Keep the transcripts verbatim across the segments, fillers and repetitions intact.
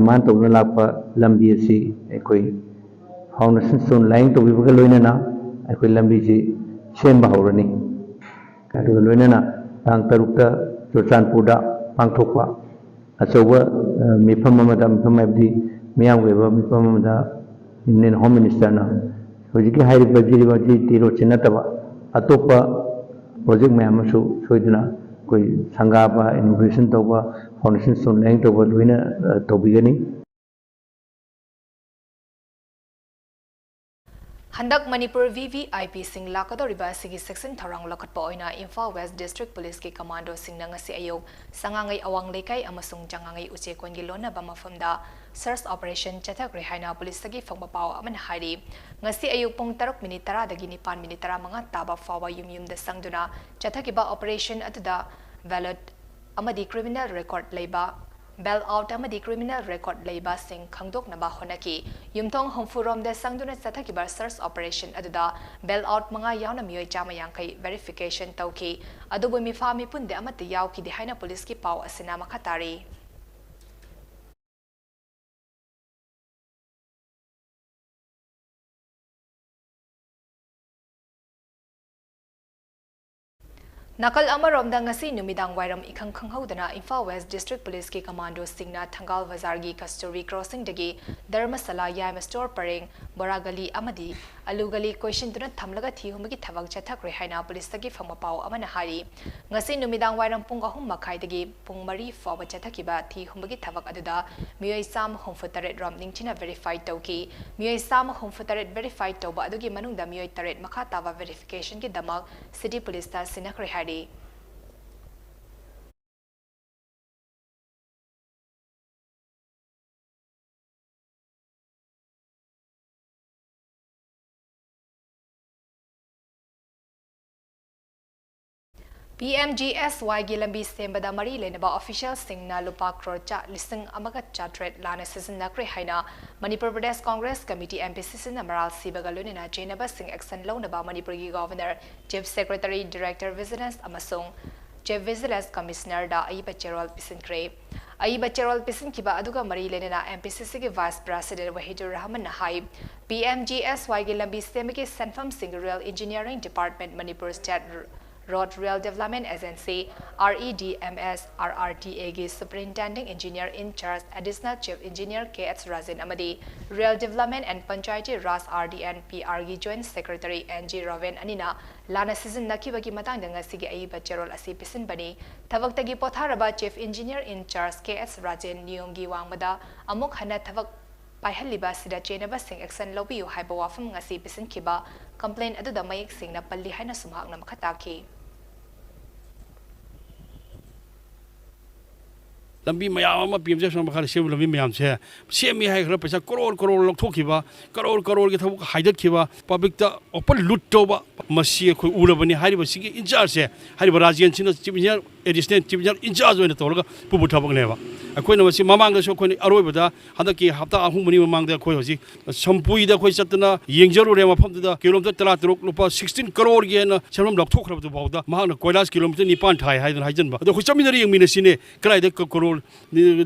ꯃꯥꯅ ꯇꯧꯗꯨꯅ ꯂꯥꯛꯄ ꯂꯝꯕꯤ ꯑꯁꯤ ꯑꯩꯈꯣꯏ foundation stone laying ꯇꯧꯕꯤꯕꯒ ꯂꯣꯏꯅꯅ ꯑꯩꯈꯣꯏ ꯂꯝꯕꯤꯁꯤ ꯁꯦꯝꯕ ꯍꯧꯔꯅꯤ꯫ ꯑꯗꯨꯒ ꯂꯣꯏꯅꯅ ꯇꯥꯡ ꯇꯔꯨꯛꯇ ꯆꯨꯔꯆꯥꯟꯄꯨꯔꯗ ꯄꯥꯡꯊꯣꯛꯄ ꯑꯆꯧꯕ, ꯑ, ꯃꯤꯐꯝ ꯑꯃꯗ, ꯃꯤꯐꯝ ꯍꯥꯏꯕꯗꯤ ꯃꯤꯌꯥꯝꯒꯤ ꯑꯣꯏꯕ ꯃꯤꯐꯝ ꯑꯃꯗ Union Home Ministerꯅ ꯍꯧꯖꯤꯛꯀꯤ ꯍꯥꯏꯔꯤꯕ ꯖꯤꯔꯤꯕꯥꯝ ꯖꯤ ꯇꯤ ꯔꯣꯗꯁꯤ ꯅꯠꯇꯕ ꯑꯇꯣꯞꯄ project ꯃꯌꯥꯝ ꯑꯃꯁꯨ ꯁꯣꯏꯗꯅ ꯑꯩꯈꯣꯏ ꯁꯪꯒꯥꯕ, inauguration ꯇꯧꯕ, foundation stone laying ꯇꯧꯕ ꯂꯣꯏꯅ, ꯑ, ꯇꯧꯕꯤꯒꯅꯤ꯫ ꯍꯟꯗꯛ ꯃꯅꯤꯄꯨꯔ VVIPꯁꯤꯡ ꯂꯥꯛꯀꯗꯧꯔꯤꯕ ꯑꯁꯤꯒꯤ ꯆꯦꯛꯁꯤꯟ ꯊꯧꯔꯥꯡ ꯂꯧꯈꯠꯄ ꯑꯣꯏꯅ ꯏꯝꯐꯥꯜ West District Policeꯀꯤ commandoꯁꯤꯡꯅ ꯉꯁꯤ ꯑꯌꯨꯛ ꯆꯉꯥꯡꯉꯩ ꯑꯋꯥꯡ ꯂꯩꯀꯥꯏ ꯑꯃꯁꯨꯡ ꯆꯉꯥꯡꯉꯩ ꯎꯆꯦꯛꯀꯣꯟꯒꯤ ꯂꯣꯟꯅꯕ ꯃꯐꯝꯗ search operation ꯆꯠꯊꯈ꯭ꯔꯦ ꯍꯥꯏꯅ ꯄꯨꯂꯤꯁꯇꯒꯤ ꯐꯪꯕ ꯄꯥꯎ ꯑꯃꯅ ꯍꯥꯏꯔꯤ꯫ ꯉꯁꯤ ꯑꯌꯨꯛ ꯄꯨꯡ ꯇꯔꯨꯛ ꯃꯤꯅꯤꯠ ꯇꯔꯥꯗꯒꯤ ꯅꯤꯄꯥꯟ ꯃꯤꯅꯤꯠ ꯇꯔꯥꯃꯉꯥ ꯇꯥꯕ ꯐꯥꯎꯕ ꯌꯨꯝ ꯌꯨꯝꯗ ꯆꯪꯗꯨꯅ ꯆꯠꯊꯈꯤꯕ operation ꯑꯗꯨꯗ ballot ꯑꯃꯗꯤ criminal record ꯂꯩꯕ, bail out ꯑꯃꯗꯤ criminal record ꯂꯩꯕꯁꯤꯡ ꯈꯪꯗꯣꯛꯅꯕ ꯍꯣꯠꯅꯈꯤ꯫ ꯌꯨꯝꯊꯣꯡ ꯍꯨꯝꯐꯨ ꯔꯣꯝꯗ ꯆꯪꯗꯨꯅ ꯆꯠꯊꯈꯤꯕ search operation ꯑꯗꯨꯗ bail out ꯃꯉꯥ ꯌꯥꯎꯅ ꯃꯤꯑꯣꯏ ꯆꯥꯝꯃ ꯌꯥꯡꯈꯩ verification ꯇꯧꯈꯤ꯫ ꯑꯗꯨꯕꯨ ꯃꯤꯐꯥ ꯃꯤꯄꯨꯟꯗꯤ ꯑꯃꯠꯇ ꯌꯥꯎꯈꯤꯗꯦ ꯍꯥꯏꯅ ꯄꯨꯂꯤꯁꯀꯤ ꯄꯥꯎ ꯑꯁꯤꯅ ꯃꯈꯥ ꯇꯥꯔꯤ꯫ ꯅꯥꯀꯜ ꯑꯃꯔꯣꯝꯗ, ꯉꯁꯤ ꯅꯨꯃꯤꯗꯥꯡ ꯋꯥꯏꯔꯝ ꯏꯈꯪ ꯈꯪꯍꯧꯗꯅ ꯏꯝꯐꯥꯜ West District Policeꯀꯤ commandoꯁꯤꯡꯅ ꯊꯪꯒꯥꯜ ꯕꯖꯥꯔꯒꯤ ꯀꯁꯇꯨꯔꯤ crossingꯗꯒꯤ ꯙꯔꯃꯁꯥꯂꯥ ꯌꯥꯏꯃ store ꯄꯔꯦꯡ, ꯕꯣꯔꯥ ꯒꯂꯤ ꯑꯃꯗꯤ ꯑꯂꯨ ꯒꯂꯤ ꯀꯣꯏꯁꯤꯟꯗꯨꯅ ꯊꯝꯂꯒ ꯊꯤ ꯍꯨꯝꯕꯒꯤ ꯊꯕꯛ ꯆꯠꯊꯈ꯭ꯔꯦ ꯍꯥꯏꯅ ꯄꯨꯂꯤꯁꯇꯒꯤ ꯐꯪꯕ ꯄꯥꯎ ꯑꯃꯅ ꯍꯥꯏꯔꯤ꯫ ꯉꯁꯤ ꯅꯨꯃꯤꯗꯥꯡ ꯋꯥꯏꯔꯝ ꯄꯨꯡ ꯑꯍꯨꯝ ꯃꯈꯥꯏꯗꯒꯤ ꯄꯨꯡ ꯃꯔꯤ ꯐꯥꯎꯕ ꯆꯠꯊꯈꯤꯕ ꯊꯤ ꯍꯨꯝꯕꯒꯤ ꯊꯕꯛ ꯑꯗꯨꯗ ꯃꯤꯑꯣꯏ ꯆꯥꯝꯃ ꯍꯨꯝꯐꯨ ꯇꯔꯦꯠ ꯔꯣꯝ ꯅꯤꯡꯊꯤꯅ verify ꯇꯧꯈꯤ꯫ ꯃꯤꯑꯣꯏ ꯆꯥꯝꯃ ꯍꯨꯝꯐꯨ ꯇꯔꯦꯠ verify ꯇꯧꯕ ꯑꯗꯨꯒꯤ ꯃꯅꯨꯡꯗ ꯃꯤꯑꯣꯏ ꯇꯔꯦꯠ ꯃꯈꯥ ꯇꯥꯕ verificationꯒꯤꯗꯃꯛ city policeꯇ ꯁꯤꯟꯅꯈ꯭ꯔꯦ ꯍꯥꯏꯔꯤ꯫ PMGSYꯒꯤ ꯂꯝꯕꯤ ꯁꯦꯝꯕꯗ ꯃꯔꯤ ꯂꯩꯅꯕ officialꯁꯤꯡꯅ ꯂꯨꯄꯥ ꯀ꯭ꯔꯣꯔ ꯆꯥ ꯂꯤꯁꯤꯡ ꯑꯃꯒ ꯆꯥꯇ꯭ꯔꯦꯠ ꯂꯥꯟꯅ ꯁꯤꯖꯤꯟꯅꯈ꯭ꯔꯦ ꯍꯥꯏꯅ ꯃꯅꯤꯄꯨꯔ ꯄ꯭ꯔꯗꯦꯁ ꯀꯣꯡꯒ꯭ꯔꯦꯁ ꯀꯃꯤꯇꯤ, MPCCꯅ ꯃꯔꯥꯜ ꯁꯤꯕꯒ ꯂꯣꯏꯅꯅ ꯆꯦꯟꯅꯕꯁꯤꯡ action ꯂꯧꯅꯕ ꯃꯅꯤꯄꯨꯔꯒꯤ Governor, Chief Secretary, Director Vigilance ꯑꯃꯁꯨꯡ Chief Vigilance Commissionerꯗ ꯑꯏꯕ ꯆꯦꯔꯣꯜ ꯄꯤꯁꯤꯟꯈ꯭ꯔꯦ꯫ ꯑꯏꯕ ꯆꯦꯔꯣꯜ ꯄꯤꯁꯤꯟꯈꯤꯕ ꯑꯗꯨꯒ ꯃꯔꯤ ꯂꯩꯅꯅ M P C C ꯒꯤ Vice President ꯋꯥꯍꯤꯗꯨꯔ ꯔꯍꯃꯟꯅ ꯍꯥꯏ, P M G S Y ꯒꯤ ꯂꯝꯕꯤ ꯁꯦꯝꯕꯒꯤ ꯁꯦꯟꯐꯝꯁꯤꯡ Rail Engineering Department, Manipur State Road Rail Development Agency, R E D M S, R R D A ꯒꯤ Superintending Engineer in Charge Additional Chief Engineer K H Rajen ꯑꯃꯗꯤ Rail Development and Panchayati Raj, R D and P R ꯒꯤ Joint Secretary N G Raven ꯑꯅꯤꯅ ꯂꯥꯟꯅ ꯁꯤꯖꯤꯟꯅꯈꯤꯕꯒꯤ ꯃꯇꯥꯡꯗ ꯉꯁꯤꯒꯤ ꯑꯏꯕ ꯆꯦꯔꯣꯜ ꯑꯁꯤ ꯄꯤꯁꯤꯟꯕꯅꯤ꯫ ꯊꯕꯛꯇꯒꯤ ꯄꯣꯊꯥꯔꯕ Chief Engineer in Charge K H Rajen ꯅꯤꯌꯣꯝꯒꯤ ꯋꯥꯡꯃꯗ ꯑꯃꯨꯛ ꯍꯟꯅ ꯊꯕꯛ ꯄꯥꯏꯍꯜꯂꯤꯕ ꯑꯁꯤꯗ ꯆꯦꯟꯅꯕꯁꯤꯡ action ꯂꯧꯕꯤꯌꯨ ꯍꯥꯏꯕ ꯋꯥꯐꯝ ꯉꯁꯤ ꯄꯤꯁꯤꯟꯈꯤꯕ complaint ꯑꯗꯨꯗ ꯃꯌꯦꯛ ꯁꯦꯡꯅ ꯄꯜꯂꯤ ꯍꯥꯏꯅꯁꯨ ꯃꯍꯥꯛꯅ ꯃꯈꯥ ꯇꯥꯈꯤ꯫ ꯂꯝꯕꯤ ꯃꯌꯥꯝ ꯑꯃ P M G S Y ꯃꯈꯥꯗ ꯁꯦꯝꯕ ꯂꯝꯕꯤ ꯃꯌꯥꯝꯁꯦ ꯁꯦꯝꯃꯤ ꯍꯥꯏꯈ꯭ꯔ ꯄꯩꯁꯥ ꯀꯔꯣꯔ ꯀꯔꯣꯔ ꯂꯧꯊꯣꯛꯈꯤꯕ, ꯀꯔꯣꯔ ꯀꯔꯣꯔꯒꯤ ꯊꯕꯛ ꯍꯥꯏꯗꯠꯈꯤꯕ, publicꯇ open loot ꯇꯧꯕ, ꯃꯁꯤ ꯑꯩꯈꯣꯏ ꯎꯔꯕꯅꯤ꯫ ꯍꯥꯏꯔꯤꯕꯁꯤꯒꯤ in chargeꯁꯦ ꯍꯥꯏꯔꯤꯕ ꯔꯥꯖꯦꯟꯁꯤꯅ Chief Engineer, Additional Chief Engineer in charge ꯑꯣꯏꯅ ꯇꯧꯔꯒ ꯄꯨꯕ ꯊꯕꯛꯅꯦꯕ꯫ ꯑꯩꯈꯣꯏꯅ ꯃꯁꯤ ꯃꯃꯥꯡꯗꯁꯨ ꯑꯩꯈꯣꯏꯅ ꯑꯔꯣꯏꯕꯗ ꯍꯟꯗꯛꯀꯤ ꯍꯞꯇꯥ ꯑꯍꯨꯝ ꯃꯔꯤ ꯃꯃꯥꯡꯗ ꯑꯩꯈꯣꯏ ꯍꯧꯖꯤꯛ ꯁꯝꯄꯨꯏꯗ ꯑꯩꯈꯣꯏ ꯆꯠꯇꯅ ꯌꯦꯡꯖꯔꯨꯔꯦ꯫ ꯃꯐꯝꯗꯨꯗ ꯀꯤꯂꯣꯃꯤꯇꯔ ꯇꯔꯥ ꯇꯔꯨꯛ ꯂꯨꯄꯥ sixteen ꯀꯔꯣꯔꯒꯤ ꯍꯦꯟꯅ ꯁꯦꯟꯐꯝ ꯂꯧꯊꯣꯛꯈ꯭ꯔꯕꯗꯨ ꯐꯥꯎꯗ ꯃꯍꯥꯛꯅ ꯀꯣꯏꯂꯥꯁ ꯀꯤꯂꯣꯃꯤꯇꯔ ꯅꯤꯄꯥꯟ ꯊꯥꯏ ꯍꯥꯏꯗꯅ ꯍꯥꯏꯖꯟꯕ꯫ ꯑꯗꯣ ꯑꯩꯈꯣꯏ ꯆꯠꯃꯤꯟꯅꯔ ꯌꯦꯡꯃꯤꯟꯅꯁꯤꯅꯦ, ꯀꯗꯥꯏꯗ ꯀ-, ꯀꯔꯣꯔ ꯅꯤ-,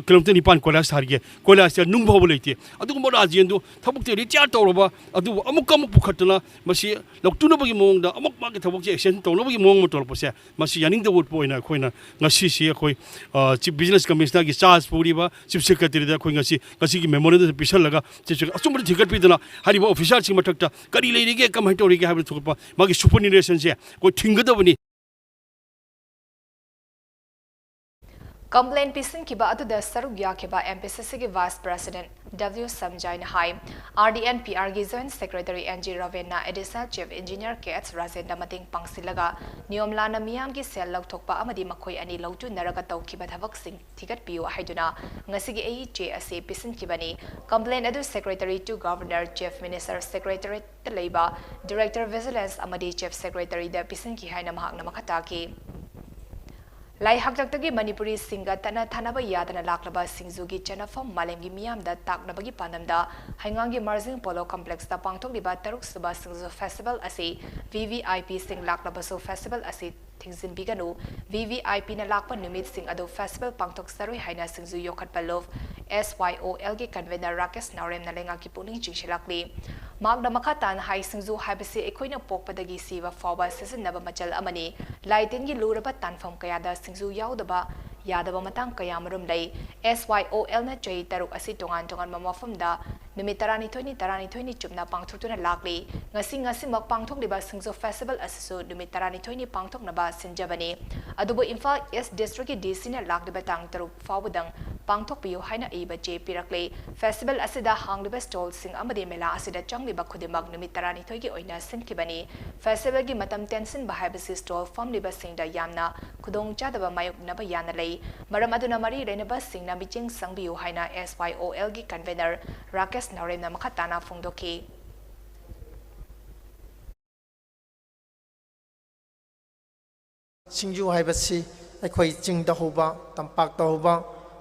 ꯀꯤꯂꯣꯃꯤꯇꯔ ꯅꯤꯄꯥꯟ ꯀꯣꯏꯂꯥꯁ ꯊꯥꯔꯤꯒꯦ? ꯀꯣꯏꯂꯥꯁꯇ ꯅꯨꯡ ꯐꯥꯎꯕ ꯂꯩꯇꯦ꯫ ꯑꯗꯨꯒꯨꯝꯕ ꯔꯥꯖꯦꯟꯗꯨ ꯊꯕꯛꯇ retire ꯇꯧꯔꯕ ꯑꯗꯨꯕꯨ ꯑꯃꯨꯛꯀ ꯑꯃꯨꯛ ꯄꯨꯈꯠꯇꯅ ꯃꯁꯤ ꯂꯧꯇꯨꯅꯕꯒꯤ ꯃꯑꯣꯡꯗ ꯑꯃꯨꯛ ꯃꯥꯒꯤ ꯊꯕꯛꯁꯦ extension ꯇꯧꯅꯕꯒꯤ ꯃꯑꯣꯡ ꯑꯃ ꯇꯧꯔꯛꯄꯁꯦ, ꯃꯁꯤ ꯌꯥꯅꯤꯡꯗꯕ ꯎꯠꯄ ꯑꯣꯏꯅ ꯑꯩꯈꯣꯏꯅ ꯉꯁꯤꯁꯤ ꯑꯩꯈꯣꯏ, ꯑ, Chief Business Commissionerꯒꯤ charge ꯄꯨꯔꯤꯕ Chief Secretaryꯗ ꯑꯩꯈꯣꯏ ꯉꯁꯤ, ꯉꯁꯤꯒꯤ memorandum ꯄꯤꯁꯜꯂꯒ Chief Secretary ꯑꯆꯨꯝꯕꯗ ꯊꯤꯒꯠꯄꯤꯗꯅ ꯍꯥꯏꯔꯤꯕ officerꯁꯤꯡ ꯃꯊꯛꯇ ꯀꯔꯤ ꯂꯩꯔꯤꯒꯦ, ꯀꯃꯥꯏꯅ ꯇꯧꯔꯤꯒꯦ ꯍꯥꯏꯕꯗꯨ ꯊꯣꯛꯄ ꯃꯥꯒꯤ superannuationꯁꯦ ꯑꯩꯈꯣꯏ ꯊꯤꯡꯒꯗꯕꯅꯤ꯫ Complaint ꯄꯤꯁꯤꯟꯈꯤꯕ ꯑꯗꯨꯗ ꯁꯔꯨꯛ ꯌꯥꯈꯤꯕ M P C Cꯒꯤ Vice President W ꯁꯝꯖꯥꯏꯅ high, R D and P Rꯒꯤ Joint Secretary N G ꯔꯥꯕꯦꯟꯅ Additional Chief Engineer K H ꯔꯥꯖꯦꯟꯗ ꯃꯇꯦꯡ ꯄꯥꯡꯁꯤꯜꯂꯒ ꯅꯤꯌꯣꯝ ꯂꯥꯟꯅ ꯃꯤꯌꯥꯝꯒꯤ ꯁꯦꯜ ꯂꯧꯊꯣꯛꯄ ꯑꯃꯗꯤ ꯃꯈꯣꯏ ꯑꯅꯤ ꯂꯧꯇꯨꯅꯔꯒ ꯇꯧꯈꯤꯕ ꯊꯕꯛꯁꯤꯡ ꯊꯤꯒꯠꯄꯤꯌꯨ ꯍꯥꯏꯗꯨꯅ ꯉꯁꯤꯒꯤ ꯑꯏ ꯆꯦ ꯑꯁꯤ ꯄꯤꯁꯤꯟꯈꯤꯕꯅꯤ꯫ Complaint ꯑꯗꯨ Secretary to Governor, Chief Minister Secretariat ꯇ ꯂꯩꯕ Director Vigilance ꯑꯃꯗꯤ Chief Secretaryꯗ ꯄꯤꯁꯤꯟꯈꯤ ꯍꯥꯏꯅ ꯃꯍꯥꯛꯅ ꯃꯈꯥ ꯇꯥꯈꯤ꯫ ꯂꯥꯏ ꯍꯥꯛꯇꯛꯇꯒꯤ ꯃꯅꯤꯄꯨꯔꯤꯁꯤꯡꯒ ꯇꯠꯅ ꯊꯥꯅꯕ ꯌꯥꯗꯅ ꯂꯥꯛꯂꯕ ꯁꯤꯡꯖꯨꯒꯤ ꯆꯠꯅꯐꯝ ꯃꯥꯂꯦꯝꯒꯤ ꯃꯤꯌꯥꯝꯗ ꯇꯥꯛꯅꯕꯒꯤ ꯄꯥꯟꯗꯝꯗ ꯍꯩꯉꯥꯡꯒꯤ ꯃꯥꯔꯖꯤꯡ ꯄꯣꯂꯣ ꯀꯝꯄ꯭ꯂꯦꯛꯁꯇ ꯄꯥꯡꯊꯣꯛꯂꯤꯕ ꯇꯔꯨꯛꯁꯨꯕ ꯁꯤꯡꯖꯨ ꯐꯦꯁꯇꯤꯚꯦꯜ ꯑꯁꯤ ꯚꯤ ꯚꯤ ꯑꯥꯏ ꯄꯤꯁꯤꯡ ꯂꯥꯛꯂꯕꯁꯨ ꯐꯦꯁꯇꯤꯚꯦꯜ ꯑꯁꯤ ꯌꯦꯡꯁꯤꯟꯕꯤꯒꯅꯨ꯫ ꯚꯤ ꯚꯤ ꯑꯥꯏ ꯄꯤꯅ ꯂꯥꯛꯄ ꯅꯨꯃꯤꯠꯁꯤꯡ ꯑꯗꯨ ꯐꯦꯁꯇꯤꯚꯦꯜ ꯄꯥꯡꯊꯣꯛꯆꯔꯣꯏ ꯍꯥꯏꯅ ꯁꯤꯡꯖꯨ ꯌꯣꯛꯈꯠꯄ ꯂꯨꯞ ꯑꯦꯁ ꯋꯥꯏ ꯑꯣ ꯑꯦꯜꯒꯤ ꯀꯟꯚꯦꯅꯔ ꯔꯥꯀꯦꯁ ꯅꯥꯎꯔꯦꯝꯅ ꯂꯩꯉꯥꯛꯀꯤ ꯄꯨꯛꯅꯤꯡ ꯆꯤꯡꯁꯤꯜꯂꯛꯂꯤ꯫ ꯃꯍꯥꯛꯅ ꯃꯈꯥ ꯇꯥꯅ ꯍꯥꯏ, ꯁꯤꯡꯖꯨ ꯍꯥꯏꯕꯁꯤ ꯑꯩꯈꯣꯏꯅ ꯄꯣꯛꯄꯗꯒꯤ ꯁꯤꯕ ꯐꯥꯎꯕ ꯁꯤꯖꯤꯟꯅꯕ ꯃꯆꯜ ꯑꯃꯅꯤ꯫ ꯂꯥꯏ ꯇꯤꯟꯒꯤ ꯂꯨꯔꯕ ꯇꯥꯟꯐꯝ ꯀꯌꯥꯗ ꯁꯤꯡꯖꯨ ꯌꯥꯎꯗꯕ ꯌꯥꯗꯕ ꯃꯇꯥꯡ ꯀꯌꯥꯃꯔꯨꯝ ꯂꯩ꯫ ꯑꯦꯁ ꯋꯥꯏ ꯑꯣ ꯑꯦꯜꯅ ꯆꯍꯤ ꯇꯔꯨꯛ ꯑꯁꯤ ꯇꯣꯉꯥꯟ ꯇꯣꯉꯥꯟꯕ ꯃꯐꯝꯗ ꯅꯨꯃꯤꯠ ꯇꯔꯥꯅꯤꯊꯣꯏꯅꯤ, ꯇꯔꯥꯅꯤꯊꯣꯏꯅꯤ ꯆꯨꯞꯅ ꯄꯥꯡꯊꯣꯛꯇꯨꯅ ꯂꯥꯛꯂꯤ꯫ ꯉꯁꯤ, ꯉꯁꯤꯃꯛ ꯄꯥꯡꯊꯣꯛꯂꯤꯕ ꯁꯤꯡꯖꯨ ꯐꯦꯁꯇꯤꯚꯦꯜ ꯑꯁꯤꯁꯨ ꯅꯨꯃꯤꯠ ꯇꯔꯥꯅꯤꯊꯣꯏꯅꯤ ꯄꯥꯡꯊꯣꯛꯅꯕ ꯁꯤꯟꯖꯕꯅꯤ꯫ ꯑꯗꯨꯕꯨ ꯏꯝꯐꯥꯜ ꯏꯁ ꯗꯤꯁꯇ꯭ꯔꯤꯛꯀꯤ ꯗꯤ ꯁꯤꯅ ꯂꯥꯛꯂꯤꯕ ꯇꯥꯡ ꯇꯔꯨꯛ ꯐꯥꯎꯕꯗꯪ ꯄꯥꯡꯊꯣꯛꯄꯤꯌꯨ ꯍꯥꯏꯅ ꯏꯕ ꯆꯦ ꯄꯤꯔꯛꯂꯤ꯫ ꯐꯦꯁꯇꯤꯚꯦꯜ ꯑꯁꯤꯗ ꯍꯥꯡꯂꯤꯕ ꯁ꯭ꯇꯣꯜꯁꯤꯡ ꯑꯃꯗꯤ ꯃꯦꯂꯥ ꯑꯁꯤꯗ ꯆꯪꯂꯤꯕ ꯈꯨꯗꯤꯡꯃꯛ ꯅꯨꯃꯤꯠ ꯇꯔꯥꯅꯤꯊꯣꯏꯒꯤ ꯑꯣꯏꯅ ꯁꯤꯟꯈꯤꯕꯅꯤ꯫ ꯐꯦꯁꯇꯤꯚꯦꯜꯒꯤ ꯃꯇꯝ ꯇꯦꯟꯁꯤꯟꯕ ꯍꯥꯏꯕꯁꯤ ꯁ꯭ꯇꯣꯜ ꯐꯝꯂꯤꯕꯁꯤꯡꯗ ꯌꯥꯝꯅ ꯈꯨꯗꯣꯡꯆꯥꯗꯕ ꯃꯥꯌꯣꯛꯅꯕ ꯌꯥꯅ ꯂꯩ꯫ ꯃꯔꯝ ꯑꯗꯨꯅ ꯃꯔꯤ ꯂꯩꯅꯕꯁꯤꯡꯅ ꯃꯤꯠꯌꯦꯡ ꯆꯪꯕꯤꯌꯨ ꯍꯥꯏꯅ ꯑꯦꯁ ꯋꯥꯏ ꯑꯣ ꯑꯦꯜꯒꯤ ꯀꯟꯚꯦꯅꯔ ꯔꯥꯀꯦꯁ ꯅꯥꯎꯔꯦꯝꯅ ꯃꯈꯥ ꯇꯥꯅ ꯐꯣꯡꯗꯣꯛꯈꯤ꯫ ꯁꯤꯡꯖꯨ ꯍꯥꯏꯕꯁꯤ ꯑꯩꯈꯣꯏ ꯆꯤꯡꯗ ꯍꯧꯕ, ꯇꯝꯄꯥꯛꯇ ꯍꯧꯕ,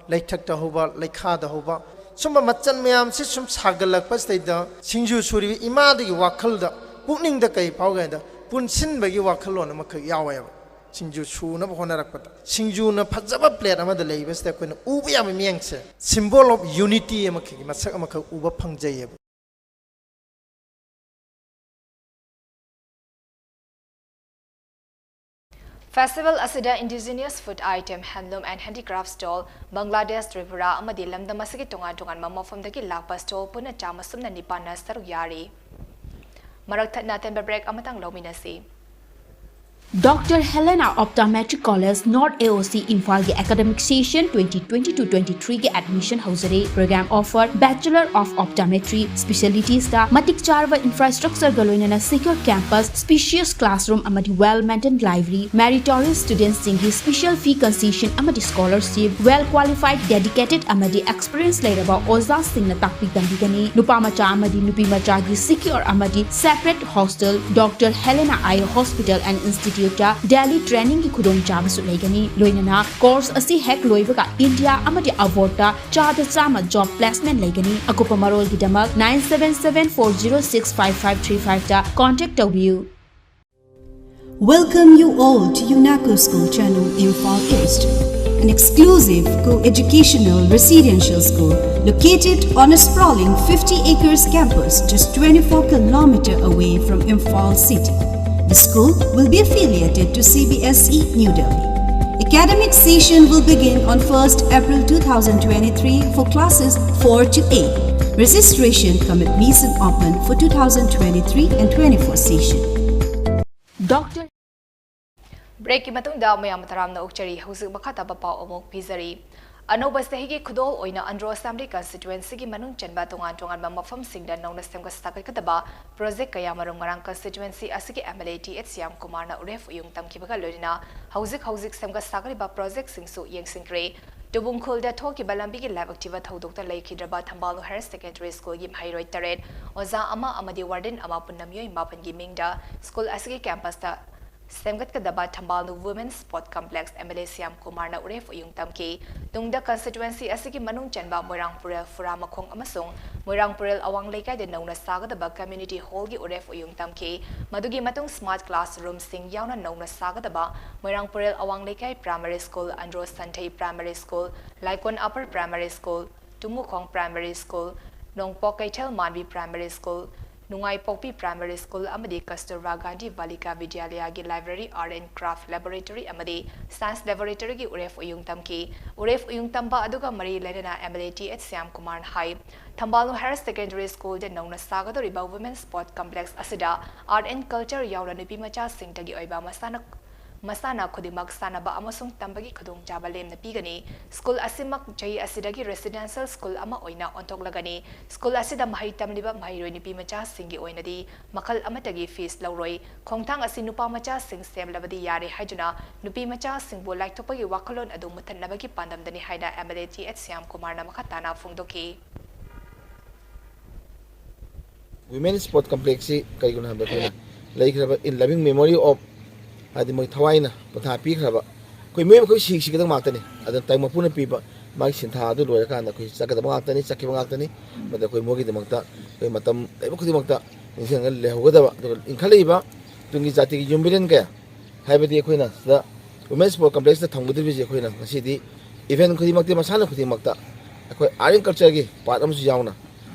ꯂꯩꯊꯛꯇ ꯍꯧꯕ, ꯂꯩꯈꯥꯗ ꯍꯧꯕ, ꯁꯨꯝꯕ ꯃꯆꯜ ꯃꯌꯥꯝꯁꯤ ꯁꯨꯝ ꯁꯥꯒꯠꯂꯛꯄꯁꯤꯗꯩꯗ ꯁꯤꯡꯖꯨ ꯁꯨꯔꯤꯕ ꯏꯃꯥꯗꯨꯒꯤ ꯋꯥꯈꯜꯗ, ꯄꯨꯛꯅꯤꯡꯗ ꯀꯔꯤ ꯐꯥꯎꯒꯦ ꯍꯥꯏꯗ, ꯄꯨꯟꯁꯤꯟꯕꯒꯤ ꯋꯥꯈꯜꯂꯣꯟ ꯑꯃꯈꯛ ꯌꯥꯎꯋꯦꯕ꯫ ꯁꯤꯡꯖꯨ ꯁꯨꯅꯕ ꯍꯣꯠꯅꯔꯛꯄꯗ, ꯁꯤꯡꯖꯨꯅ ꯐꯖꯕ ꯄ꯭ꯂꯦꯠ ꯑꯃꯗ ꯂꯩꯕꯁꯤꯗ ꯑꯩꯈꯣꯏꯅ ꯎꯕ ꯌꯥꯕ ꯃꯤꯠꯌꯦꯡꯁꯦ symbol of unity ꯑꯃꯈꯛꯀꯤ ꯃꯁꯛ ꯑꯃꯈꯛ ꯎꯕ ꯐꯪꯖꯩꯌꯦꯕ꯫ ꯐꯦꯁꯇꯤꯚꯦꯜ ꯑꯁꯤꯗ indigenous food item, handloom and handicraft stall, Bangladesh, Tripura ꯑꯃꯗꯤ ꯂꯝꯗꯝ ꯑꯁꯤꯒꯤ ꯇꯣꯉꯥꯟ ꯇꯣꯉꯥꯟꯕ ꯃꯐꯝꯗꯒꯤ ꯂꯥꯛꯄ ꯁ꯭ꯇꯣꯜ ꯄꯨꯟꯅ ꯆꯥꯝꯃ ꯁꯨꯞꯅ ꯅꯤꯄꯥꯟꯅ ꯁꯔꯨꯛ ꯌꯥꯔꯤ꯫ ꯃꯔꯛ ꯊꯠꯅ ꯑꯇꯦꯟꯕ ꯕ꯭ꯔꯦꯛ ꯑꯃꯇꯪ ꯂꯧꯃꯤꯟꯅꯁꯤ꯫ Doctor Helena Optometry College, North A O C, ꯏꯝꯐꯥꯜꯒꯤ academic session twenty twenty-two twenty-three ꯒꯤ admission ꯍꯧꯖꯔꯦ꯫ Program offer: Bachelor of Optometry, specialitiesꯇ ꯃꯇꯤꯛ ꯆꯥꯔꯕ infrastructureꯒ ꯂꯣꯏꯅꯅ secure campus, spacious classroom ꯑꯃꯗꯤ well maintained library, meritorious studentsꯁꯤꯡꯒꯤ special fee concession ꯑꯃꯗꯤ scholarship, well qualified, dedicated ꯑꯃꯗꯤ experience ꯂꯩꯔꯕ ꯑꯣꯖꯥꯁꯤꯡꯅ ꯇꯥꯛꯄꯤ ꯇꯝꯕꯤꯒꯅꯤ꯫ ꯅꯨꯄꯥ ꯃꯆꯥ ꯑꯃꯗꯤ ꯅꯨꯄꯤ ꯃꯆꯥꯒꯤ secure ꯑꯃꯗꯤ separate hostel, Doctor Helena Eye Hospital and Instituteꯇ daily trainingꯒꯤ ꯈꯨꯗꯣꯡꯆꯥꯕꯁꯨ ꯂꯩꯒꯅꯤ꯫ ꯂꯣꯏꯅꯅ course ꯑꯁꯤ ꯍꯦꯛ ꯂꯣꯏꯕꯒ India ꯑꯃꯗꯤ abroadꯇ ꯆꯥꯗ ꯆꯥꯝꯃ job placement ꯂꯩꯒꯅꯤ꯫ ꯑꯀꯨꯞꯄ ꯃꯔꯣꯜꯒꯤꯗꯃꯛ nine seven seven four zero six five five three fiveꯇ contact ꯇꯧꯕꯤꯌꯨ꯫ Welcome you all to UNACO School Channel, Imphal East, an exclusive co-educational residential school located on a sprawling fifty acres campus just twenty-four kilometer away from Imphal city. The school will be affiliated to C B S E New Delhi. Academic session will begin on first April two thousand twenty-three for classes four to eight. Registration cum admission open for two thousand twenty-three and twenty-four session. ꯕ꯭ꯔꯦꯛꯀꯤ ꯃꯇꯨꯡꯗ ꯃꯌꯥꯝ ꯇꯔꯥꯝꯅ ꯑꯣꯛꯆꯔꯤ꯫ ꯍꯧꯖꯤꯛ ꯃꯈꯥ ꯇꯥꯕ ꯄꯥꯎ ꯑꯃꯨꯛ ꯄꯤꯖꯔꯤ꯫ ꯑꯅꯧꯕ ꯆꯍꯤꯒꯤ ꯈꯨꯗꯣꯜ ꯑꯣꯏꯅ ꯑꯟꯗ꯭ꯔꯣ ꯑꯦꯁꯦꯝꯕ꯭ꯂꯤ ꯀꯟꯁꯇꯤꯇ꯭ꯋꯦꯟꯁꯤꯒꯤ ꯃꯅꯨꯡ ꯆꯟꯕ ꯇꯣꯉꯥꯟ ꯇꯣꯉꯥꯟꯕ ꯃꯐꯝꯁꯤꯡꯗ ꯅꯧꯅ ꯁꯦꯝꯒꯠ ꯁꯥꯒꯠꯀꯗꯕ ꯄ꯭ꯔꯣꯖꯦꯛ ꯀꯌꯥꯃꯔꯨꯝ ꯉꯔꯥꯡ ꯀꯟꯁꯇꯤꯇ꯭ꯋꯦꯟꯁꯤ ꯑꯁꯤꯒꯤ M L A T H Shyam ꯀꯨꯃꯥꯔꯅ ꯎꯔꯦꯞ ꯎꯌꯨꯡ ꯇꯝꯈꯤꯕꯒ ꯂꯣꯏꯅꯅ ꯍꯧꯖꯤꯛ ꯍꯧꯖꯤꯛ ꯁꯦꯝꯒꯠ ꯁꯥꯒꯠꯂꯤꯕ ꯄ꯭ꯔꯣꯖꯦꯛꯁꯤꯡꯁꯨ ꯌꯦꯡꯁꯤꯟꯈ꯭ꯔꯦ꯫ ꯇꯨꯕꯨꯡꯈꯨꯜꯗ ꯊꯣꯛꯈꯤꯕ ꯂꯝꯕꯤꯒꯤ ꯂꯥꯏꯕꯛ ꯊꯤꯕ ꯊꯧꯗꯣꯛꯇ ꯂꯩꯈꯤꯗ꯭ꯔꯕ ꯊꯝꯕꯥꯜꯅꯨ ꯍꯥꯌꯔ ꯁꯦꯀꯦꯟꯗꯔꯤ ꯁ꯭ꯀꯨꯜꯒꯤ ꯃꯍꯩꯔꯣꯏ ꯇꯔꯦꯠ, ꯑꯣꯖꯥ ꯑꯃ ꯑꯃꯗꯤ ꯋꯥꯔꯗꯦꯟ ꯑꯃ ꯄꯨꯟꯅ ꯃꯤꯑꯣꯏ ꯃꯥꯄꯟꯒꯤ ꯃꯤꯡꯗ ꯁ꯭ꯀꯨꯜ ꯑꯁꯤꯒꯤ ꯀꯦꯝꯄꯁꯇ ꯁꯦꯝꯒꯠꯀꯗꯕ Thambalnu women sport complex M L A Shyam ꯀꯨꯃꯥꯔꯅ ꯎꯔꯦꯞ ꯎꯌꯨꯡ ꯇꯝꯈꯤ꯫ ꯇꯨꯡꯗ ꯀꯟꯁꯇꯤꯇ꯭ꯋꯦꯟꯁꯤ ꯑꯁꯤꯒꯤ ꯃꯅꯨꯡ ꯆꯟꯕ ꯃꯣꯏꯔꯥꯡ ꯄꯨꯔꯦꯜ ꯐꯨꯔꯥꯃꯈꯣꯡ ꯑꯃꯁꯨꯡ ꯃꯣꯏꯔꯥꯡ ꯄꯨꯔꯦꯜ ꯑꯋꯥꯡ ꯂꯩꯀꯥꯏꯗ ꯅꯧꯅ ꯁꯥꯒꯗꯕ ꯀꯝꯃ꯭ꯌꯨꯅꯤꯇꯤ ꯍꯣꯜꯒꯤ ꯎꯔꯦꯞ ꯎꯌꯨꯡ ꯇꯝꯈꯤ꯫ ꯃꯗꯨꯒꯤ ꯃꯇꯨꯡ ꯁ꯭ꯃꯥꯔꯠ ꯀ꯭ꯂꯥꯁꯔꯨꯝꯁꯤꯡ ꯌꯥꯎꯅ ꯅꯧꯅ ꯁꯥꯒꯗꯕ ꯃꯣꯏꯔꯥꯡ Purel Awang Leikai primary school, Andro Santhei primary school, Laikon Apar primary school, Tumukhong primary school, Nongpok Keithel Manbi primary school, Nungngaipokpi primary school ꯑꯃꯗꯤ ꯀꯁꯇꯨꯔꯕꯥ ꯒꯥꯟꯙꯤ ꯕꯥꯂꯤꯀꯥ ꯕꯤꯗ꯭ꯌꯥꯂꯌꯥꯒꯤ library, art and craft laboratory ꯑꯃꯗꯤ ꯁꯥꯏꯟꯁ ꯂꯦꯕꯣꯔꯦꯇꯔꯤꯒꯤ ꯎꯔꯦꯞ ꯎꯌꯨꯡ ꯇꯝꯈꯤ꯫ ꯎꯔꯦꯞ ꯎꯌꯨꯡ ꯇꯝꯕ ꯑꯗꯨꯒ ꯃꯔꯤ ꯂꯩꯅꯅ M L A T H Shyam ꯀꯨꯃꯥꯔꯅ ꯍꯥꯏ, ꯊꯝꯕꯥꯜꯅꯨ ꯍꯥꯌꯔ ꯁꯦꯀꯦꯟꯗꯔꯤ ꯁ꯭ꯀꯨꯜꯗ ꯅꯧꯅ ꯁꯥꯒꯗꯧꯔꯤꯕ ꯋꯨꯃꯦꯟ ꯁ꯭ꯄꯣꯔꯠ ꯀꯝꯄ꯭ꯂꯦꯛꯁ ꯑꯁꯤꯗ ꯑꯥꯔꯠ ꯑꯦꯟ ꯀꯜꯆꯔ ꯌꯥꯎꯅ ꯅꯨꯄꯤ ꯃꯆꯥꯁꯤꯡꯇꯒꯤ ꯑꯣꯏꯕ ꯃꯁꯥꯟꯅ ꯃꯁꯥꯟꯅ ꯈꯨꯗꯤꯡꯃꯛ ꯁꯥꯟꯅꯕ ꯑꯃꯁꯨꯡ ꯇꯝꯕꯒꯤ ꯈꯨꯗꯣꯡꯆꯥꯕ ꯂꯦꯝꯅ ꯄꯤꯒꯅꯤ꯫ ꯁ꯭ꯀꯨꯜ ꯑꯁꯤꯃꯛ ꯆꯍꯤ ꯑꯁꯤꯗꯒꯤ ꯔꯦꯁꯤꯗꯦꯟꯁꯤꯌꯦꯜ ꯁ꯭ꯀꯨꯜ ꯑꯃ ꯑꯣꯏꯅ ꯑꯣꯟꯊꯣꯛꯂꯒꯅꯤ꯫ ꯁ꯭ꯀꯨꯜ ꯑꯁꯤꯗ ꯃꯍꯩ ꯇꯝꯂꯤꯕ ꯃꯍꯩꯔꯣꯏ ꯅꯨꯄꯤ ꯃꯆꯥꯁꯤꯡꯒꯤ ꯑꯣꯏꯅꯗꯤ ꯃꯈꯜ ꯑꯃꯠꯇꯒꯤ ꯐꯤꯁ ꯂꯧꯔꯣꯏ꯫ ꯈꯣꯡꯊꯥꯡ ꯑꯁꯤ ꯅꯨꯄꯥ ꯃꯆꯥꯁꯤꯡ ꯁꯦꯝꯂꯕꯗꯤ ꯌꯥꯔꯦ ꯍꯥꯏꯗꯨꯅ ꯅꯨꯄꯤ ꯃꯆꯥꯁꯤꯡꯕꯨ ꯂꯥꯏꯊꯣꯛꯄꯒꯤ ꯋꯥꯈꯜꯂꯣꯟ ꯑꯗꯨ ꯃꯨꯊꯠꯅꯕꯒꯤ ꯄꯥꯟꯗꯝꯗꯅꯤ ꯍꯥꯏꯅ M L A T H Shyam ꯀꯨꯃꯥꯔꯅ ꯃꯈꯥ ꯇꯥꯅ ꯐꯣꯡꯗꯣꯛꯈꯤ꯫ ꯋꯤꯃꯦꯟ ꯁ꯭ꯄꯣꯔꯠ ꯀꯝꯄ꯭ꯂꯦꯛꯁꯁꯤ ꯀꯔꯤꯒꯤꯅꯣ ꯍꯥꯏꯕꯗ ꯑꯩꯈꯣꯏꯅ ꯂꯩꯈ꯭ꯔꯕ in loving memory of, ꯍꯥꯏꯗꯤ ꯃꯣꯏ ꯊꯋꯥꯏꯅ ꯄꯣꯊꯥ ꯄꯤꯈ꯭ꯔꯕ ꯑꯩꯈꯣꯏ ꯃꯤꯑꯣꯏꯕ ꯑꯩꯈꯣꯏ ꯁꯤꯈꯤꯒꯗꯕ ꯉꯥꯛꯇꯅꯤ꯫ ꯑꯗꯨꯅ ꯇꯥꯏꯕꯪ ꯃꯄꯨꯅ ꯄꯤꯕ ꯃꯥꯒꯤ ꯁꯤꯟꯊꯥ ꯑꯗꯨ ꯂꯣꯏꯔꯀꯥꯟꯗ ꯑꯩꯈꯣꯏ ꯆꯠꯀꯗꯕ ꯉꯥꯛꯇꯅꯤ, ꯆꯠꯈꯤꯕ ꯉꯥꯛꯇꯅꯤ꯫ ꯃꯗ ꯑꯩꯈꯣꯏ ꯃꯣꯏꯒꯤꯗꯃꯛꯇ ꯑꯩꯈꯣꯏ ꯃꯇꯝ ꯂꯩꯕ ꯈꯨꯗꯤꯡꯃꯛꯇ ꯅꯤꯡꯁꯤꯡꯉꯒ ꯂꯩꯍꯧꯒꯗꯕ꯫ ꯑꯗꯨꯒ ꯏꯟꯈꯠꯂꯛꯏꯕ ꯇꯨꯡꯒꯤ ꯖꯥꯇꯤꯒꯤ ꯌꯨꯝꯕꯤꯔꯦꯟ ꯀꯌꯥ, ꯍꯥꯏꯕꯗꯤ ꯑꯩꯈꯣꯏꯅ ꯁꯤꯗ Women Sport Complexꯇ ꯊꯝꯒꯗꯧꯔꯤꯕꯁꯤ, ꯑꯩꯈꯣꯏꯅ ꯉꯁꯤꯗꯤ event ꯈꯨꯗꯤꯡꯃꯛꯇꯤ, ꯃꯁꯥꯟꯅ ꯈꯨꯗꯤꯡꯃꯛꯇ ꯑꯩꯈꯣꯏ Art and Cultureꯒꯤ part ꯑꯃꯁꯨ ꯌꯥꯎꯅ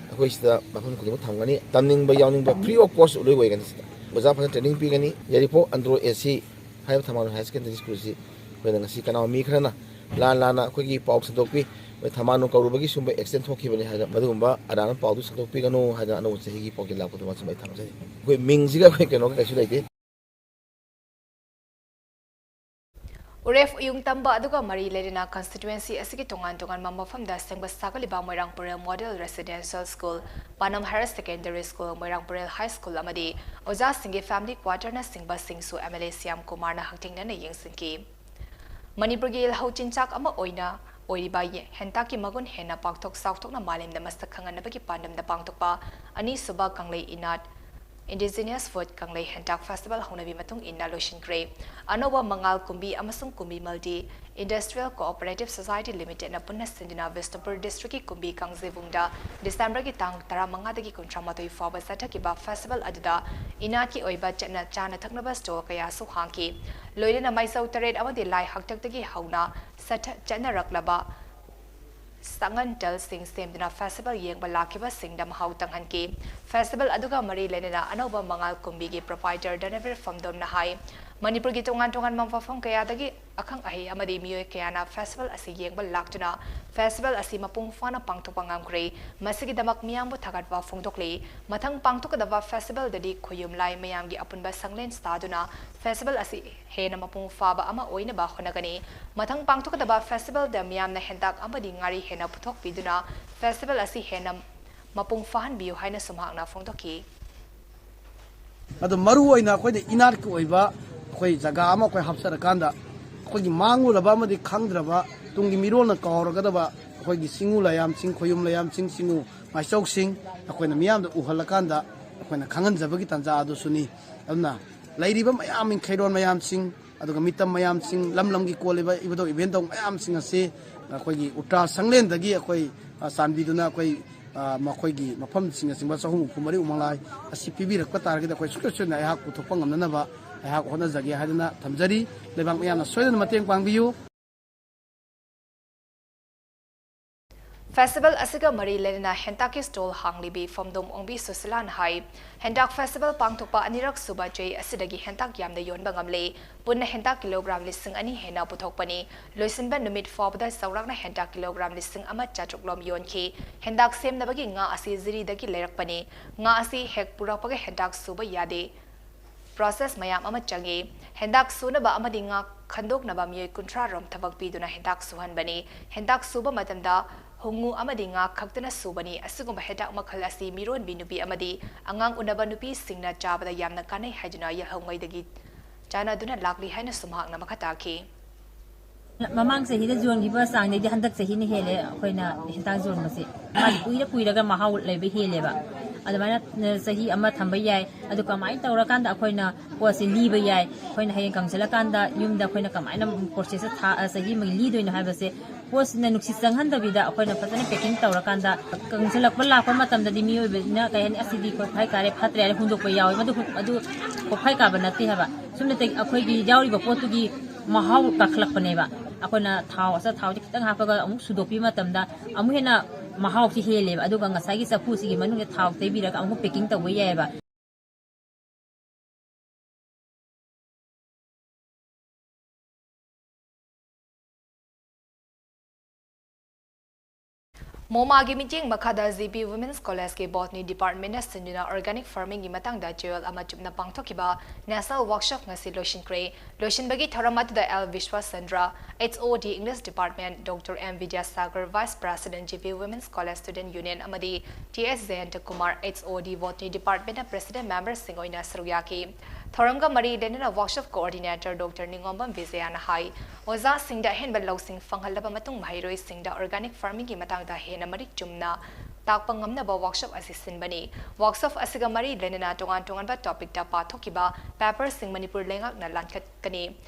ꯑꯩꯈꯣꯏ ꯁꯤꯗ ꯃꯐꯝ ꯈꯨꯗꯤꯡꯃꯛ ꯊꯝꯒꯅꯤ꯫ ꯇꯝꯅꯤꯡꯕ ꯌꯥꯎꯅꯤꯡꯕ free of cost ꯂꯣꯏ ꯑꯣꯏꯒꯅꯤ꯫ ꯁꯤꯗ ꯑꯣꯖꯥ ꯐꯖꯅ training ꯄꯤꯒꯅꯤ꯫ ꯌꯥꯏꯔꯤꯄꯣꯛ Andro AC ꯍꯥꯏꯔꯤꯕ ꯊꯝꯕꯥꯜ Higher Secondary Schoolꯁꯤ ꯑꯩꯈꯣꯏꯅ ꯉꯁꯤ ꯀꯅꯥꯒꯨꯝꯕ ꯃꯤ ꯈꯔꯅ ꯂꯥꯟ ꯂꯥꯟꯅ ꯑꯩꯈꯣꯏꯒꯤ ꯄꯥꯎ ꯁꯟꯗꯣꯛꯄꯤ, ꯃꯣꯏ ꯊꯝꯕꯥꯜꯅꯨ ꯀꯧꯔꯨꯕꯒꯤ ꯁꯨꯝꯕ accident ꯊꯣꯛꯈꯤꯕꯅꯤ ꯍꯥꯏꯅ, ꯃꯗꯨꯒꯨꯝꯕ ꯑꯔꯥꯟꯕ ꯄꯥꯎꯗꯨ ꯁꯟꯗꯣꯛꯄꯤꯒꯅꯨ ꯍꯥꯏꯗꯅ ꯑꯅꯧꯕ ꯆꯍꯤꯒꯤ ꯄꯥꯎꯖꯦꯜ ꯂꯥꯛꯄꯗꯨ ꯃꯁꯨꯝ ꯑꯩ ꯊꯝꯖꯔꯤ꯫ ꯑꯩꯈꯣꯏ ꯃꯤꯡꯁꯤꯒ ꯑꯩꯈꯣꯏ ꯀꯩꯅꯣꯒ ꯀꯩꯁꯨ ꯂꯩꯇꯦ꯫ ꯎꯔꯦꯞ ꯎꯌꯨꯡ ꯇꯝꯕ ꯑꯗꯨꯒ ꯃꯔꯤ ꯂꯩꯅꯅ constituency ꯑꯁꯤꯒꯤ ꯇꯣꯉꯥꯟ ꯇꯣꯉꯥꯟꯕ ꯃꯐꯝꯗ ꯁꯦꯝꯒꯠ ꯁꯥꯒꯠꯂꯤꯕ ꯃꯣꯏꯔꯥꯡ ꯄꯨꯔꯦꯜ Model Residential School, ꯄꯥꯅꯝ Higher Secondary School, ꯃꯣꯏꯔꯥꯡ ꯄꯨꯔꯦꯜ High School ꯑꯃꯗꯤ ꯑꯣꯖꯥꯁꯤꯡꯒꯤ family quarterꯅꯆꯤꯡꯕꯁꯤꯡꯁꯨ MLA ꯁ꯭ꯌꯥꯝ ꯀꯨꯃꯥꯔꯅ ꯍꯛꯊꯦꯡꯅꯅ ꯌꯦꯡꯁꯤꯟꯈꯤ꯫ ꯃꯅꯤꯄꯨꯔꯒꯤ ꯂꯧꯍꯧ ꯆꯤꯟꯖꯥꯛ ꯑꯃ ꯑꯣꯏꯅ ꯑꯣꯏꯔꯤꯕ ꯌꯦ-, ꯍꯦꯟꯇꯥꯛꯀꯤ ꯃꯒꯨꯟ ꯍꯦꯟꯅ ꯄꯥꯛꯊꯣꯛ ꯆꯥꯎꯊꯣꯛꯅ ꯃꯥꯂꯦꯝꯗ ꯃꯁꯛ ꯈꯪꯍꯟꯅꯕꯒꯤ ꯄꯥꯟꯗꯝꯗ ꯄꯥꯡꯊꯣꯛꯄ ꯑꯅꯤꯁꯨꯕ ꯀꯪꯂꯩ ꯏꯅꯥꯠ Indigenous Food ꯀꯪꯂꯩ ꯍꯦꯟꯇꯥꯛ Festival ꯍꯧꯅꯕꯤ ꯃꯇꯨꯡ ꯏꯟꯅ ꯂꯣꯏꯁꯤꯟꯈ꯭ꯔꯦ꯫ ꯑꯅꯧꯕ ꯃꯉꯥꯜ ꯀꯨꯝꯕꯤ ꯑꯃꯁꯨꯡ ꯀꯨꯝꯕꯤ Multi Industrial Cooperative Society Limitedꯅ ꯄꯨꯟꯅ ꯁꯤꯟꯗꯨꯅ ꯕꯤꯁꯅꯨꯄꯨꯔ districtꯀꯤ ꯀꯨꯝꯕꯤ ꯀꯥꯡꯖꯩꯕꯨꯡꯗ Decemberꯒꯤ ꯇꯥꯡ ꯇꯔꯥꯃꯉꯥꯗꯒꯤ ꯀꯨꯟꯊ꯭ꯔꯥꯃꯥꯊꯣꯏ ꯐꯥꯎꯕ ꯆꯠꯊꯈꯤꯕ festival ꯑꯗꯨꯗ ꯏꯅꯥꯠꯀꯤ ꯑꯣꯏꯕ ꯆꯠꯅ ꯆꯥꯅ ꯊꯛꯅꯕ store ꯀꯌꯥꯁꯨ ꯍꯥꯡꯈꯤ꯫ ꯂꯣꯏꯅꯅ ꯃꯩꯆꯧ ꯇꯔꯦꯠ ꯑꯃꯗꯤ ꯂꯥꯏ ꯍꯥꯛꯇꯛꯇꯒꯤ ꯍꯧꯅ ꯆꯠꯊ-, ꯆꯠꯅꯔꯛꯂꯕ ꯁꯥꯡꯉꯟ ꯇꯜꯁꯤꯡ ꯁꯦꯝꯗꯨꯅ festival ꯌꯦꯡꯕ ꯂꯥꯛꯈꯤꯕꯁꯤꯡꯗ ꯃꯍꯥꯎ ꯇꯪꯍꯟꯈꯤ꯫ Festival ꯑꯗꯨꯒ ꯃꯔꯤ ꯂꯩꯅꯅ ꯑꯅꯧꯕ ꯃꯉꯥꯜ ꯀꯨꯝꯕꯤꯒꯤ proprietor ꯙꯅꯕꯤꯔ ꯐꯝꯗꯣꯝꯅ ꯍꯥꯏ, ꯃꯅꯤꯄꯨꯔꯒꯤ ꯇꯣꯉꯥꯟ ꯇꯣꯉꯥꯟꯕ ꯃꯐꯝ ꯀꯌꯥꯗꯒꯤ ꯑꯈꯪ ꯑꯍꯩ ꯑꯃꯗꯤ ꯃꯤꯑꯣꯏ ꯀꯌꯥꯅ festival ꯑꯁꯤ ꯌꯦꯡꯕ ꯂꯥꯛꯇꯨꯅ festival ꯑꯁꯤ ꯃꯄꯨꯡ ꯐꯥꯅ ꯄꯥꯡꯊꯣꯛꯄ ꯉꯝꯈ꯭ꯔꯦ꯫ ꯃꯁꯤꯒꯤꯗꯃꯛ ꯃꯤꯌꯥꯝꯕꯨ ꯊꯥꯒꯠꯄ ꯐꯣꯡꯗꯣꯛꯂꯤ꯫ ꯃꯊꯪ ꯄꯥꯡꯊꯣꯛꯀꯗꯕ festivalꯗꯗꯤ ꯈꯣꯌꯨꯝ ꯂꯥꯏ ꯃꯌꯥꯝꯒꯤ ꯑꯄꯨꯟꯕ ꯁꯪꯂꯦꯟ ꯁꯥꯗꯨꯅ festival ꯑꯁꯤ ꯍꯦꯟꯅ ꯃꯄꯨꯡ ꯐꯥꯕ ꯑꯃ ꯑꯣꯏꯅꯕ ꯍꯣꯠꯅꯒꯅꯤ꯫ ꯃꯊꯪ ꯄꯥꯡꯊꯣꯛꯀꯗꯕ festivalꯗ ꯃꯤꯌꯥꯝꯅ ꯍꯦꯟꯇꯥꯛ ꯑꯃꯗꯤ ꯉꯥꯔꯤ ꯍꯦꯟꯅ ꯄꯨꯊꯣꯛꯄꯤꯗꯨꯅ festival ꯑꯁꯤ ꯍꯦꯟꯅ ꯃꯄꯨꯡ ꯐꯥꯍꯟꯕꯤꯌꯨ ꯍꯥꯏꯅꯁꯨ ꯃꯍꯥꯛꯅ ꯐꯣꯡꯗꯣꯛꯈꯤ꯫ ꯑꯗꯣ ꯃꯔꯨꯑꯣꯏꯅ ꯑꯩꯈꯣꯏꯅ ꯏꯅꯥꯠꯀꯤ ꯑꯣꯏꯕ ꯑꯩꯈꯣꯏ ꯖꯒꯥ ꯑꯃ ꯑꯩꯈꯣꯏ ꯍꯥꯞꯆꯔꯀꯥꯟꯗ ꯑꯩꯈꯣꯏꯒꯤ ꯃꯥꯡꯂꯨꯔꯕ ꯑꯃꯗꯤ ꯈꯪꯗ꯭ꯔꯕ ꯇꯨꯡꯒꯤ ꯃꯤꯔꯣꯜꯅ ꯀꯥꯎꯔꯒꯗꯕ ꯑꯩꯈꯣꯏꯒꯤ ꯆꯤꯡꯉꯨ ꯂꯥꯏꯌꯥꯝꯁꯤꯡ, ꯈꯣꯌꯨꯝ ꯂꯥꯏꯌꯥꯝꯁꯤꯡ, ꯆꯤꯡꯉꯨ ꯃꯥꯏꯆꯧꯁꯤꯡ ꯑꯩꯈꯣꯏꯅ ꯃꯤꯌꯥꯝꯗ ꯎꯍꯜꯂꯀꯥꯟꯗ ꯑꯩꯈꯣꯏꯅ ꯈꯪꯍꯟꯖꯕꯒꯤ ꯇꯥꯟꯖꯥ ꯑꯗꯨꯁꯨꯅꯤ꯫ ꯑꯗꯨꯅ ꯂꯩꯔꯤꯕ ꯃꯌꯥꯝ ꯏꯪꯈꯩꯔꯣꯟ ꯃꯌꯥꯝꯁꯤꯡ, ꯑꯗꯨꯒ ꯃꯤꯇꯝ ꯃꯌꯥꯝꯁꯤꯡ, ꯂꯝ ꯂꯝꯒꯤ ꯀꯣꯜꯂꯤꯕ ꯏꯕꯨꯙꯧ ꯏꯕꯦꯟꯗꯧ ꯃꯌꯥꯝꯁꯤꯡ ꯑꯁꯤ ꯑꯩꯈꯣꯏꯒꯤ ꯎꯇ꯭ꯔꯥ ꯁꯪꯂꯦꯟꯗꯒꯤ ꯑꯩꯈꯣꯏ, ꯑ, ꯆꯥꯟꯕꯤꯗꯨꯅ ꯑꯩꯈꯣꯏ ꯑ, ꯃꯈꯣꯏꯒꯤ ꯃꯐꯝꯁꯤꯡꯅꯆꯤꯡꯕ ꯆꯍꯨꯝ ꯍꯨꯝꯐꯨ ꯃꯔꯤ ꯎꯃꯪ ꯂꯥꯏ ꯑꯁꯤ ꯄꯤꯕꯤꯔꯛꯄ ꯇꯥꯔꯒꯗꯤ ꯑꯩꯈꯣꯏ ꯁꯨꯡꯁꯣꯏ ꯁꯣꯏꯗꯅ ꯑꯩꯍꯥꯛ ꯄꯨꯊꯣꯛꯄ ꯉꯝꯅꯅꯕ ꯑꯩꯍꯥꯛ ꯍꯣꯠꯅꯖꯒꯦ ꯍꯥꯏꯗꯨꯅ ꯊꯝꯖꯔꯤ꯫ ꯂꯩꯕꯥꯛ ꯃꯤꯌꯥꯝꯅ ꯁꯣꯏꯗꯅ ꯃꯇꯦꯡ ꯄꯥꯡꯕꯤꯌꯨ꯫ Festival ꯑꯁꯤꯒ ꯃꯔꯤ ꯂꯩꯅꯅ ꯍꯦꯟꯇꯥꯛꯀꯤ stall ꯍꯥꯡꯂꯤꯕꯤ ꯐꯝꯗꯣꯝ ꯑꯣꯡꯕꯤ ꯁꯨꯁꯤꯂꯥꯅ ꯍꯥꯏ, ꯍꯦꯟꯇꯥꯛ festival ꯄꯥꯡꯊꯣꯛꯄ ꯑꯅꯤꯔꯛ ꯁꯨꯕ ꯆꯍꯤ ꯑꯁꯤꯗꯒꯤ ꯍꯦꯟꯇꯥꯛ ꯌꯥꯝꯅ ꯌꯣꯟꯕ ꯉꯝꯂꯦ꯫ ꯄꯨꯟꯅ ꯍꯦꯟꯇꯥꯛ kilogram ꯂꯤꯁꯤꯡ ꯑꯅꯤ ꯍꯦꯟꯅ ꯄꯨꯊꯣꯛꯄꯅꯤ꯫ ꯂꯣꯏꯁꯤꯟꯕ ꯅꯨꯃꯤꯠ ꯐꯥꯎꯕꯗ ꯆꯥꯎꯔꯥꯛꯅ ꯍꯦꯟꯇꯥꯛ kilogram ꯂꯤꯁꯤꯡ ꯑꯃ ꯆꯥꯇ꯭ꯔꯨꯛ ꯂꯣꯝ ꯌꯣꯟꯈꯤ꯫ ꯍꯦꯟꯇꯥꯛ ꯁꯦꯝꯅꯕꯒꯤ ꯉꯥ ꯑꯁꯤ ꯖꯤꯔꯤꯗꯒꯤ ꯂꯩꯔꯛꯄꯅꯤ꯫ ꯉꯥ ꯑꯁꯤ ꯍꯦꯛ ꯄꯨꯔꯛꯄꯒ ꯍꯦꯟꯇꯥꯛ ꯁꯨꯕ ꯌꯥꯗꯦ꯫ Process ꯃꯌꯥꯝ ꯑꯃ ꯆꯪꯏ꯫ ꯍꯦꯟꯇꯥꯛ ꯁꯨꯅꯕ ꯑꯃꯗꯤ ꯉꯥ ꯈꯟꯗꯣꯛꯅꯕ ꯃꯤꯑꯣꯏ ꯀꯨꯟꯊ꯭ꯔꯥ ꯔꯣꯝ ꯊꯕꯛ ꯄꯤꯗꯨꯅ ꯍꯦꯟꯇꯥꯛ ꯁꯨꯍꯟꯕꯅꯤ꯫ ꯍꯦꯟꯇꯥꯛ ꯁꯨꯕ ꯃꯇꯝꯗ ꯍꯣꯡꯉꯨ ꯑꯃꯗꯤ ꯉꯥ ꯈꯛꯇꯅ ꯁꯨꯕꯅꯤ꯫ ꯑꯁꯤꯒꯨꯝꯕ ꯍꯦꯟꯇꯥꯛ ꯃꯈꯜ ꯑꯁꯤ ꯃꯤꯔꯣꯟꯕꯤ ꯅꯨꯄꯤ ꯑꯃꯗꯤ ꯑꯉꯥꯡ ꯎꯅꯕ ꯅꯨꯄꯤꯁꯤꯡꯅ ꯆꯥꯕꯗ ꯌꯥꯝꯅ ꯀꯥꯟꯅꯩ ꯍꯥꯏꯗꯨꯅ ꯌꯦꯜꯍꯧꯉꯩꯗꯒꯤ ꯆꯥꯟꯅꯗꯨꯅ ꯂꯥꯛꯂꯤ ꯍꯥꯏꯅꯁꯨ ꯃꯍꯥꯛꯅ ꯃꯈꯥ ꯇꯥꯈꯤ꯫ ꯃꯃꯥꯡ ꯆꯍꯤꯗ ꯌꯣꯟꯈꯤꯕ ꯆꯥꯡꯗꯩꯗꯤ ꯍꯟꯗꯛ ꯆꯍꯤꯅ ꯍꯦꯜꯂꯦ ꯑꯩꯈꯣꯏꯅ ꯍꯦꯟꯇꯥꯛ ꯌꯣꯟꯕꯁꯦ꯫ ꯃꯥꯗꯤ ꯀꯨꯏꯔ ꯀꯨꯏꯔꯒ ꯃꯍꯥꯎ ꯂꯩꯕ ꯍꯦꯜꯂꯦꯕ꯫ ꯑꯗꯨꯃꯥꯏꯅ, ꯑ, ꯆꯍꯤ ꯑꯃ ꯊꯝꯕ ꯌꯥꯏ꯫ ꯑꯗꯨ ꯀꯃꯥꯏꯅ ꯇꯧꯔꯀꯥꯟꯗ ꯑꯩꯈꯣꯏꯅ ꯄꯣꯠꯁꯤ ꯂꯤꯕ ꯌꯥꯏ? ꯑꯩꯈꯣꯏꯅ ꯍꯌꯦꯡ ꯀꯪꯁꯤꯜꯂꯀꯥꯟꯗ ꯌꯨꯝꯗ ꯑꯩꯈꯣꯏꯅ ꯀꯃꯥꯏꯅ process ꯊꯥ-, ꯑ, ꯆꯍꯤ ꯑꯃꯒꯤ ꯂꯤꯗꯣꯏꯅꯣ ꯍꯥꯏꯕꯁꯦ ꯄꯣꯠꯁꯤꯅ ꯅꯨꯡꯁꯤꯠ ꯆꯪꯍꯟꯗꯕꯤꯗ ꯑꯩꯈꯣꯏꯅ ꯐꯖꯅ packing ꯇꯧꯔꯀꯥꯟꯗ ꯀꯪꯁꯤꯜꯂꯛꯄ ꯂꯥꯛꯄ ꯃꯇꯝꯗꯗꯤ ꯃꯤꯑꯣꯏꯕꯅ ꯀꯩ ꯍꯥꯏꯅꯤ, "ꯑꯁꯤꯗꯤ ꯀꯣꯐꯥꯏ ꯀꯥꯔꯦ, ꯐꯠꯇ꯭ꯔꯦ" ꯍꯥꯏꯅ ꯍꯨꯟꯗꯣꯛꯄ ꯌꯥꯎꯋꯦ꯫ ꯃꯗꯨ ꯍꯨꯟ-, ꯑꯗꯨ ꯀꯣꯐꯥꯏ ꯀꯥꯕ ꯅꯠꯇꯦ ꯍꯥꯏꯕ꯫ ꯁꯨꯝꯅꯇ ꯑꯩꯈꯣꯏꯒꯤ ꯌꯥꯎꯔꯤꯕ ꯄꯣꯠꯇꯨꯒꯤ ꯃꯍꯥꯎ ꯀꯥꯈꯠꯂꯛꯄꯅꯦꯕ꯫ ꯑꯩꯈꯣꯏꯅ ꯊꯥꯎ, ꯑꯆꯥꯊꯥꯎꯁꯦ ꯈꯤꯇꯪ ꯍꯥꯞꯄꯒ ꯑꯃꯨꯛ ꯁꯨꯗꯣꯛꯄꯤꯕ ꯃꯇꯝꯗ ꯑꯃꯨꯛ ꯍꯦꯟꯅ ꯃꯍꯥꯎꯁꯤ ꯍꯦꯜꯂꯦꯕ꯫ ꯑꯗꯨꯒ ꯉꯁꯥꯏꯒꯤ ꯆꯐꯨꯁꯤꯒꯤ ꯃꯅꯨꯡꯗ ꯊꯥꯎ ꯇꯩꯕꯤꯔꯒ ꯑꯃꯨꯛ packing ꯇꯧꯕ ꯌꯥꯏꯑꯕ꯫ ꯃꯣꯃꯥꯒꯤ ꯃꯤꯠꯌꯦꯡ ꯃꯈꯥꯗ ꯖꯤ ꯄꯤ Women's College ꯀꯤ Botany Department ꯅ ꯁꯤꯟꯗꯨꯅ organic farming ꯒꯤ ꯃꯇꯥꯡꯗ ꯆꯌꯣꯜ ꯑꯃ ꯆꯨꯞꯅ ꯄꯥꯡꯊꯣꯛꯈꯤꯕ National Workshop ꯉꯁꯤ ꯂꯣꯏꯁꯤꯟꯈ꯭ꯔꯦ꯫ ꯂꯣꯏꯁꯤꯟꯕꯒꯤ ꯊꯧꯔꯝ ꯑꯗꯨꯗ L Bishwachandra, H O D English Department, doctor M Bidyasagar, Vice President, G P Women's College Student Union ꯑꯃꯗꯤ T S Jayanta Kumar, H O D Botany Department ꯅ President Member ꯁꯤꯡ ꯑꯣꯏꯅ ꯁꯔꯨꯛ ꯌꯥꯈꯤ꯫ ꯊꯧꯔꯝꯒ ꯃꯔꯤ ꯂꯩꯅꯅ Workshop Coordinator ꯗꯣꯛꯇꯔ ꯅꯤꯉꯣꯝꯕꯝ ꯕꯤꯖꯌꯥꯅ ꯍꯥꯏ, ꯑꯣꯖꯥꯁꯤꯡꯗ ꯑꯍꯦꯟꯕ ꯂꯧꯁꯤꯡ ꯐꯪꯍꯜꯂꯕ ꯃꯇꯨꯡ ꯃꯍꯩꯔꯣꯏꯁꯤꯡꯗ organic farming ꯒꯤ ꯃꯇꯥꯡꯗ ꯍꯦꯟꯅ ꯃꯔꯤꯛ ꯆꯨꯝꯅ ꯇꯥꯛꯄ ꯉꯝꯅꯕ workshop ꯑꯁꯤ ꯁꯤꯟꯕꯅꯤ꯫ Workshop ꯑꯁꯤꯒ ꯃꯔꯤ ꯂꯩꯅꯅ ꯇꯣꯉꯥꯟ ꯇꯣꯉꯥꯟꯕ topic ꯇ ꯄꯥꯊꯣꯛꯈꯤꯕ paper ꯁꯤꯡ ꯃꯅꯤꯄꯨꯔ ꯂꯩꯉꯥꯛꯅ ꯂꯥꯟꯈꯠꯀꯅꯤ꯫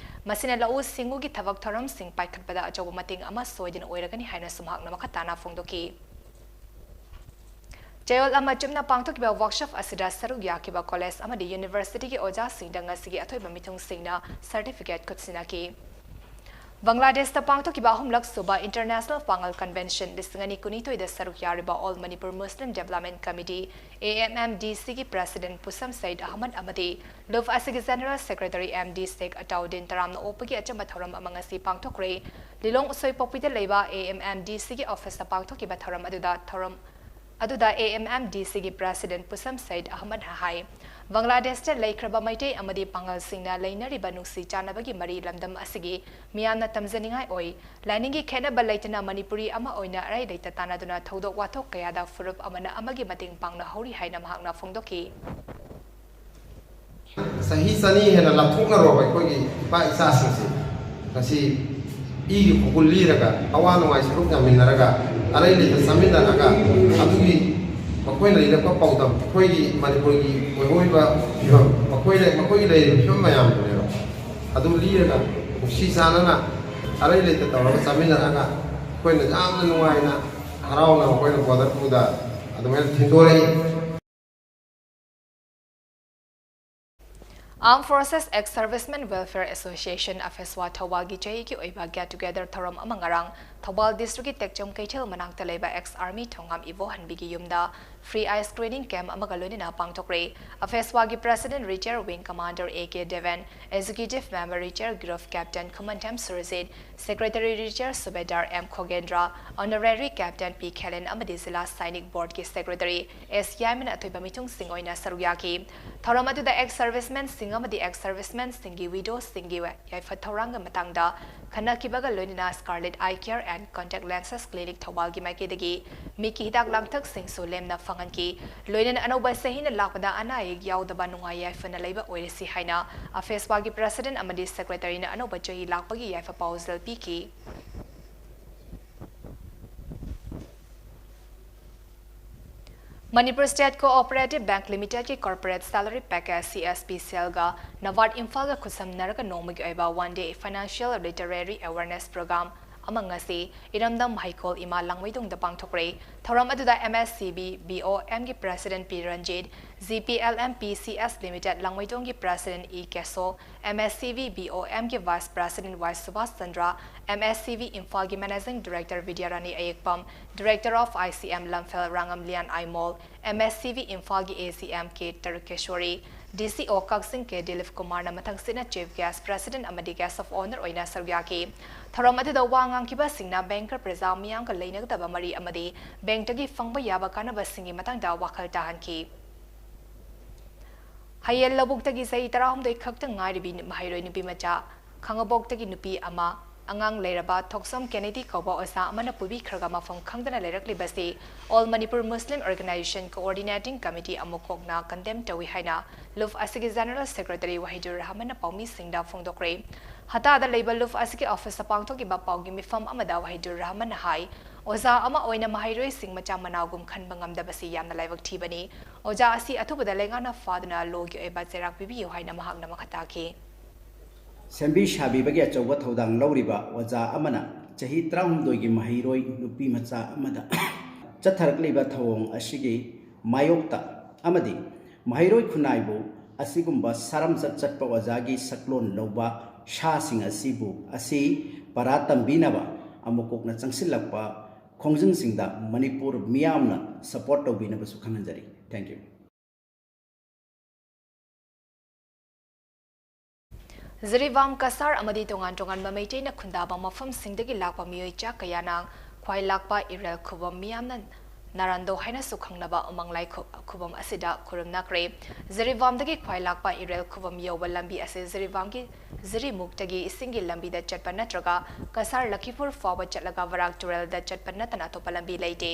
ꯃꯁꯤꯅ ꯂꯧꯎ ꯁꯤꯡꯎꯒꯤ ꯊꯕꯛ ꯊꯧꯔꯝꯁꯤꯡ ꯄꯥꯏꯈꯠꯄꯗ ꯑꯆꯧꯕ ꯃꯇꯦꯡ ꯑꯃ ꯁꯣꯏꯗꯅ ꯑꯣꯏꯔꯒꯅꯤ ꯍꯥꯏꯅꯁꯨ ꯃꯍꯥꯛꯅ ꯃꯈꯥ ꯇꯥꯅ ꯐꯣꯡꯗꯣꯛꯈꯤ꯫ ꯆꯌꯣꯜ ꯑꯃ ꯆꯨꯞꯅ ꯄꯥꯡꯊꯣꯛꯈꯤꯕ ꯋꯥꯔꯛꯁꯣꯞ ꯑꯁꯤꯗ ꯁꯔꯨꯛ ꯌꯥꯈꯤꯕ ꯀꯣꯂꯦꯖ ꯑꯃꯗꯤ ꯌꯨꯅꯤꯚꯔꯁꯤꯇꯤꯒꯤ ꯑꯣꯖꯥꯁꯤꯡꯗ ꯉꯁꯤꯒꯤ ꯑꯊꯣꯏꯕ ꯃꯤꯊꯨꯡꯁꯤꯡꯅ ꯁꯔꯇꯤꯐꯤꯀꯦꯠ ꯈꯨꯠꯁꯤꯟꯅꯈꯤ꯫ ꯕꯪꯒ꯭ꯂꯥꯗꯦꯁꯇ ꯄꯥꯡꯊꯣꯛꯈꯤꯕ ꯑꯍꯨꯝꯂꯛ ꯁꯨꯕ ꯏꯟꯇꯔꯅꯦꯁꯅꯦꯜ ꯄꯥꯉꯜ ꯀꯟꯚꯦꯟꯁꯟ ꯂꯤꯁꯤꯡ ꯑꯅꯤ ꯀꯨꯟꯅꯤꯊꯣꯏꯗ ꯁꯔꯨꯛ ꯌꯥꯔꯤꯕ all Manipur Muslim development committee, A M M D ꯁꯤꯒꯤ ꯄ꯭ꯔꯦꯁꯤꯗꯦꯟꯠ ꯄꯨꯁꯝ ꯁꯌꯤꯗ ꯑꯍꯃꯗ ꯑꯃꯗꯤ ꯂꯨꯞ ꯑꯁꯤꯒꯤ general secretary M D Sheikh Ataudin ꯇꯔꯥꯝꯅ ꯑꯣꯛꯄꯒꯤ ꯑꯆꯝꯕ ꯊꯧꯔꯝ ꯑꯃ ꯉꯁꯤ ꯄꯥꯡꯊꯣꯛꯈ꯭ꯔꯦ꯫ ꯂꯤꯂꯣꯡ ꯎꯁꯣꯏꯄꯣꯛꯄꯤꯗ ꯂꯩꯕ ꯑꯦ ꯑꯦꯝ ꯑꯦꯝ ꯗꯤ ꯁꯤꯒꯤ ꯑꯣꯐꯤꯁꯇ ꯄꯥꯡꯊꯣꯛꯈꯤꯕ ꯊꯧꯔꯝ ꯑꯗꯨꯗ ꯊꯧꯔꯝ ꯑꯗꯨꯗ ꯑꯦ ꯑꯦꯝ ꯑꯦꯝ ꯗꯤ ꯁꯤꯒꯤ ꯄ꯭ꯔꯦꯁꯤꯗꯦꯟꯠ ꯄꯨꯁꯝ ꯁꯌꯤꯗ ꯑꯍꯃꯗꯅ ꯍꯥꯏ, ꯕꯪꯒ꯭ꯂꯥꯗꯦꯁꯇ ꯂꯩꯈ꯭ꯔꯕ ꯃꯩꯇꯩ ꯑꯃꯗꯤ ꯄꯥꯉꯜꯁꯤꯡꯅ ꯂꯩꯅꯔꯤꯕ ꯅꯨꯡꯁꯤ ꯆꯥꯟꯅꯕꯒꯤ ꯃꯔꯤ ꯂꯝꯗꯝ ꯑꯁꯤꯒꯤ ꯃꯤꯌꯥꯝꯅ ꯇꯝꯖꯅꯤꯡꯉꯥꯏ ꯑꯣꯏ꯫ ꯂꯥꯏꯅꯤꯡꯒꯤ ꯈꯦꯠꯅꯕ ꯂꯩꯇꯅ ꯃꯅꯤꯄꯨꯔꯤ ꯑꯃ ꯑꯣꯏꯅ ꯑꯔꯩ ꯂꯩꯇ ꯇꯥꯟꯅꯗꯨꯅ ꯊꯧꯗꯣꯛ ꯋꯥꯊꯣꯛ ꯀꯌꯥꯗ ꯐꯨꯔꯨꯞ ꯑꯃꯅ ꯑꯃꯒꯤ ꯃꯇꯦꯡ ꯄꯥꯡꯅꯍꯧꯔꯤ ꯍꯥꯏꯅ ꯃꯍꯥꯛꯅ ꯐꯣꯡꯗꯣꯛꯈꯤ꯫ ꯆꯍꯤ ꯆꯅꯤ ꯍꯦꯟꯅ ꯂꯥꯞꯊꯣꯛꯅꯔꯨꯔꯕ ꯑꯩꯈꯣꯏꯒꯤ ꯏꯄꯥ ꯏꯆꯥꯁꯤꯡꯁꯦ ꯉꯁꯤ ꯏꯒꯤ ꯈꯣꯡꯒꯨꯜ ꯂꯤꯔꯒ, ꯑꯋꯥ ꯅꯨꯡꯉꯥꯏ ꯁꯔꯨꯛ ꯌꯥꯃꯤꯟꯅꯔꯒ, ꯑꯔꯩ ꯂꯩꯇ ꯆꯥꯃꯤꯟꯅꯔꯒ, ꯑꯗꯨꯒꯤ ꯃꯈꯣꯏꯅ ꯏꯔꯛꯄ ꯄꯥꯎꯗꯝ, ꯑꯩꯈꯣꯏꯒꯤ ꯃꯅꯤꯄꯨꯔꯒꯤ ꯑꯣꯏꯕ ꯐꯤꯕꯝ, ꯃꯈꯣꯏꯅ, ꯃꯈꯣꯏꯒꯤ ꯂꯩꯔꯤꯕ ꯐꯤꯕꯝ ꯃꯌꯥꯝꯗꯨꯅꯦꯕ꯫ ꯑꯗꯨ ꯂꯤꯔꯒ ꯅꯨꯡꯁꯤ ꯆꯥꯟꯅꯅ ꯑꯔꯩ ꯂꯩꯇ ꯇꯧꯔꯒ ꯆꯥꯃꯤꯟꯅꯔꯒ ꯑꯩꯈꯣꯏꯅ ꯌꯥꯝꯅ ꯅꯨꯡꯉꯥꯏꯅ, ꯍꯔꯥꯎꯅ ꯃꯈꯣꯏꯅ ꯕꯣꯔꯗꯔ ꯇꯨꯗ ꯑꯗꯨꯃꯥꯏꯅ ꯊꯤꯟꯗꯣꯔꯛꯏ꯫ Armed Forces Ex Servicemen Welfare Association, ꯑꯐꯦꯁꯋꯥ ꯊꯧꯕꯥꯜꯒꯤ ꯆꯍꯤꯒꯤ ꯑꯣꯏꯕ ꯒꯦꯠ ꯇꯨꯒꯦꯗꯔ ꯊꯧꯔꯝ ꯑꯃ ꯉꯔꯥꯡ ꯊꯧꯕꯥꯜ ꯗꯤꯁꯇ꯭ꯔꯤꯛꯀꯤ ꯇꯦꯛꯆꯝ ꯀꯩꯊꯦꯜ ꯃꯅꯥꯛꯇ ꯂꯩꯕ ꯑꯦꯛꯁ ꯑꯥꯔꯃꯤ ꯊꯣꯉꯥꯝ ꯏꯕꯣꯍꯟꯕꯤꯒꯤ ꯌꯨꯝꯗ ꯐ꯭ꯔꯤ ꯑꯥꯏ ꯁ꯭ꯀ꯭ꯔꯤꯅꯤꯡ ꯀꯦꯝꯞ ꯑꯃꯒ ꯂꯣꯏꯅꯅ ꯄꯥꯡꯊꯣꯛꯈ꯭ꯔꯦ꯫ ꯑꯐꯦꯁꯋꯥꯒꯤ president retired wing commander A K Deben, executive member retired group captain Khumanthem Surjit, secretary retired subedar M Khogendra, honorary captain P Khelen ꯑꯃꯗꯤ ꯖꯤꯂꯥ ꯁꯥꯏꯅꯤꯛ ꯕꯣꯔꯗꯀꯤ ꯁꯦꯀ꯭ꯔꯦꯇꯔꯤ ꯑꯦꯁ ꯌꯥꯏꯃꯅ ꯑꯊꯣꯏꯕ ꯃꯤꯊꯨꯡꯁꯤꯡ ꯑꯣꯏꯅ ꯁꯔꯨꯛ ꯌꯥꯈꯤ꯫ ꯊꯧꯔꯝ ꯑꯗꯨꯗ ꯑꯦꯛꯁ ꯁꯔꯚꯤꯁꯃꯦꯟꯁꯤꯡ ꯑꯃꯗꯤ ꯑꯦꯛꯁ ꯁꯔꯚꯤꯁꯃꯦꯟꯁꯤꯡꯒꯤ ꯋꯤꯗꯣꯁꯤꯡꯒꯤ ꯌꯥꯏꯐ ꯊꯧꯔꯥꯡꯒꯤ ꯃꯇꯥꯡꯗ ꯈꯟꯅꯈꯤꯕꯒ ꯂꯣꯏꯅꯅ Scarlet Eye Care and Contact Lenses Clinic ꯊꯧꯕꯥꯜꯒꯤ ꯃꯥꯏꯀꯩꯗꯒꯤ ꯃꯤꯠꯀꯤ ꯍꯤꯗꯥꯛ ꯂꯥꯡꯊꯛꯁꯤꯡꯁꯨ ꯂꯦꯝꯅ ꯐꯪꯍꯟꯈꯤ꯫ ꯂꯣꯏꯅꯅ ꯑꯅꯧꯕ ꯆꯍꯤꯅ ꯂꯥꯛꯄꯗ ꯑꯅꯥ ꯑꯌꯦꯛ ꯌꯥꯎꯗꯕ ꯅꯨꯡꯉꯥꯏ ꯌꯥꯏꯐꯅ ꯂꯩꯕ ꯑꯣꯏꯔꯁꯤ ꯍꯥꯏꯅ ꯑꯐꯦꯁꯋꯥꯒꯤ ꯄ꯭ꯔꯦꯁꯤꯗꯦꯟꯠ ꯑꯃꯗꯤ ꯁꯦꯀ꯭ꯔꯦꯇꯔꯤꯅ ꯑꯅꯧꯕ ꯆꯍꯤ ꯂꯥꯛꯄꯒꯤ ꯌꯥꯏꯐ ꯄꯥꯎꯖꯦꯜ ꯄꯤꯈꯤ꯫ ꯃꯅꯤꯄꯨꯔ ꯁ꯭ꯇꯦꯠ ꯀꯣꯑꯣꯄꯔꯦꯇꯤꯚ ꯕꯦꯡꯛ ꯂꯤꯃꯤꯇꯦꯗꯀꯤ corporate salary package, C S P ꯁꯦꯜꯒ ꯅꯕꯥꯔꯗ ꯏꯝꯐꯥꯜꯒ ꯈꯨꯠꯁꯝꯅꯔꯒ ꯅꯣꯡꯃꯒꯤ ꯑꯣꯏꯕ one day financial literacy awareness programme ꯑꯃ ꯉꯁꯤ ꯏꯔꯝꯗꯝ ꯍꯩꯀꯣꯜ ꯏꯃꯥ ꯂꯥꯡꯃꯩꯗꯣꯡꯗ ꯄꯥꯡꯊꯣꯛꯈ꯭ꯔꯦ꯫ ꯊꯧꯔꯝ ꯑꯗꯨꯗ M S C B B O M ꯒꯤ President P Ranjit, G P L M P C S Limited ꯂꯥꯡꯃꯩꯗꯣꯡꯒꯤ President E ꯀꯦꯁꯣ, M S C B B O M ꯒꯤ Vice President Y Subhas Chandra, M S C B ꯏꯝꯐꯥꯜꯒꯤ Managing Director Bidyarani ꯑꯌꯦꯛꯄꯝ, Director of I C M ꯂꯝꯐꯦꯜ ꯔꯥꯉꯝꯂꯤꯌꯥꯟ Aimol, M S C B ꯏꯝꯐꯥꯜꯒꯤ A C M K ꯇꯔꯨꯀꯦꯁꯣꯔꯤ, D C O ꯀꯛꯆꯤꯡ ꯀꯦ ꯗꯤꯂꯤꯞ ꯀꯨꯃꯥꯔꯅ ꯃꯊꯪꯁꯤꯠꯅ Chief Guest, President ꯑꯃꯗꯤ Guest of Honour ꯑꯣꯏꯅ ꯁꯔꯨꯛ ꯌꯥꯈꯤ꯫ ꯊꯧꯔꯝ ꯑꯗꯨꯗ ꯋꯥ ꯉꯥꯡꯈꯤꯕꯁꯤꯡꯅ banker ꯄ꯭ꯔꯖꯥ ꯃꯤꯌꯥꯝꯒ ꯂꯩꯅꯒꯗꯕ ꯃꯔꯤ ꯑꯃꯗꯤ bankꯇꯒꯤ ꯐꯪꯕ ꯌꯥꯕ ꯀꯥꯟꯅꯕꯁꯤꯡꯒꯤ ꯃꯇꯥꯡꯗ ꯋꯥꯈꯜ ꯇꯥꯍꯟꯈꯤ꯫ ꯍꯌꯦꯜ ꯂꯧꯕꯨꯛꯇꯒꯤ ꯆꯍꯤ ꯇꯔꯥꯍꯨꯝꯗꯣꯏ ꯈꯛꯇ ꯉꯥꯏꯔꯤꯕꯤ ꯃꯍꯩꯔꯣꯏ ꯅꯨꯄꯤ ꯃꯆꯥ ꯈꯥꯉꯕꯣꯛꯇꯒꯤ ꯅꯨꯄꯤ ꯑꯃ, ꯑꯉꯥꯡ ꯂꯩꯔꯕ ꯊꯣꯛꯆꯣꯝ ꯀꯦꯅꯦꯗꯤ ꯀꯧꯕ ꯑꯣꯖꯥ ꯑꯃꯅ ꯄꯨꯕꯤꯈ꯭ꯔꯒ ꯃꯐꯝ ꯈꯪꯗꯅ ꯂꯩꯔꯛꯂꯤꯕꯁꯤ All Manipur Muslim Organization Coordinating Committee ꯑꯃꯨꯛ ꯀꯣꯛꯅ condemn ꯇꯧꯏ ꯍꯥꯏꯅ ꯂꯨꯞ ꯑꯁꯤꯒꯤ General Secretary ꯋꯥꯍꯤꯗꯨꯔ ꯔꯍꯃꯟꯅ ꯄꯥꯎꯃꯤꯁꯤꯡꯗ ꯐꯣꯡꯗꯣꯛꯈ꯭ꯔꯦ꯫ ꯍꯇꯥꯗ ꯂꯩꯕ ꯂꯨꯞ ꯑꯁꯤꯒꯤ officeꯇ ꯄꯥꯡꯊꯣꯛꯈꯤꯕ ꯄꯥꯎꯒꯤ ꯃꯤꯐꯝ ꯑꯃꯗ ꯋꯥꯍꯤꯗꯨꯔ ꯔꯍꯃꯟꯅ ꯍꯥꯏ, ꯑꯣꯖꯥ ꯑꯃ ꯑꯣꯏꯅ ꯃꯍꯩꯔꯣꯏꯁꯤꯡ ꯃꯆꯥ ꯃꯅꯥꯎꯒꯨꯝ ꯈꯟꯕ ꯉꯝꯗꯕꯁꯤ ꯌꯥꯝꯅ ꯂꯥꯏꯕꯛ ꯊꯤꯕꯅꯤ꯫ ꯑꯣꯖꯥ ꯑꯁꯤ ꯑꯊꯨꯕꯗ ꯂꯩꯉꯥꯛꯅ ꯐꯥꯗꯨꯅ lawꯒꯤ ꯑꯣꯏꯕ ꯆꯩꯔꯥꯛ ꯄꯤꯕꯤꯌꯨ ꯍꯥꯏꯅ ꯃꯍꯥꯛꯅ ꯃꯈꯥ ꯇꯥꯈꯤ꯫ ꯁꯦꯝꯕꯤ ꯁꯥꯕꯤꯕꯒꯤ ꯑꯆꯧꯕ ꯊꯧꯗꯥꯡ ꯂꯧꯔꯤꯕ ꯑꯣꯖꯥ ꯑꯃꯅ ꯆꯍꯤ ꯇꯔꯥꯍꯨꯝꯗꯣꯏꯒꯤ ꯃꯍꯩꯔꯣꯏ ꯅꯨꯄꯤ ꯃꯆꯥ ꯑꯃꯗ ꯆꯠꯊꯔꯛꯂꯤꯕ ꯊꯧꯑꯣꯡ ꯑꯁꯤꯒꯤ ꯃꯥꯌꯣꯛꯇ ꯑꯃꯗꯤ ꯃꯍꯩꯔꯣꯏ ꯈꯨꯟꯅꯥꯏꯕꯨ ꯑꯁꯤꯒꯨꯝꯕ ꯁꯥꯔꯝꯆꯠ ꯆꯠꯄ ꯑꯣꯖꯥꯒꯤ ꯁꯛꯂꯣꯟ ꯂꯧꯕ ꯁꯥꯁꯤꯡ ꯑꯁꯤꯕꯨ, ꯑꯁꯤ ꯄꯔꯥ ꯇꯝꯕꯤꯅꯕ ꯑꯃꯨꯛ ꯀꯣꯛꯅ ꯆꯪꯁꯤꯜꯂꯛꯄ ꯈꯣꯡꯖꯪꯁꯤꯡꯗ ꯃꯅꯤꯄꯨꯔ ꯃꯤꯌꯥꯝꯅ support ꯇꯧꯕꯤꯅꯕꯁꯨ ꯈꯪꯍꯟꯖꯔꯤ꯫ Thank you. ꯖꯤꯔꯤꯕꯥꯝ ꯀꯁꯥꯔ ꯑꯃꯗꯤ ꯇꯣꯉꯥꯟ ꯇꯣꯉꯥꯟꯕ ꯃꯩꯇꯩꯅ ꯈꯨꯟꯗꯥꯕ ꯃꯐꯝꯁꯤꯡꯗꯒꯤ ꯂꯥꯛꯄ ꯃꯤꯑꯣꯏ ꯆꯥ ꯀꯌꯥꯅ ꯈ꯭ꯋꯥꯏ ꯂꯥꯛꯄ ꯏꯔꯦꯜ ꯈꯨꯕꯝ ꯃꯤꯌꯥꯝꯅ ꯅꯥꯔꯥꯟꯗꯣ ꯍꯥꯏꯅꯁꯨ ꯈꯪꯅꯕ ꯎꯃꯪ ꯂꯥꯏ ꯈꯨ-, ꯈꯨꯕꯝ ꯑꯁꯤꯗ ꯈꯨꯔꯨꯝꯅꯈ꯭ꯔꯦ꯫ ꯖꯤꯔꯤꯕꯥꯝꯗꯒꯤ ꯈ꯭ꯋꯥꯏ ꯂꯥꯛꯄ ꯏꯔꯦꯜ ꯈꯨꯕꯝ ꯌꯧꯕ ꯂꯝꯕꯤ ꯑꯁꯤ ꯖꯤꯔꯤꯕꯥꯝꯒꯤ ꯖꯤꯔꯤꯃꯨꯛꯇꯒꯤ ꯏꯁꯤꯡꯒꯤ ꯂꯝꯕꯤꯗ ꯆꯠꯄ ꯅꯠꯇ꯭ꯔꯒ ꯀꯁꯥꯔ ꯂꯈꯤꯄꯨꯔ ꯐꯥꯎꯕ ꯆꯠꯂꯒ ꯕꯔꯥꯛ ꯇꯨꯔꯦꯜꯗ ꯆꯠꯄ ꯅꯠꯇꯅ ꯑꯇꯣꯞꯄ ꯂꯝꯕꯤ ꯂꯩꯇꯦ꯫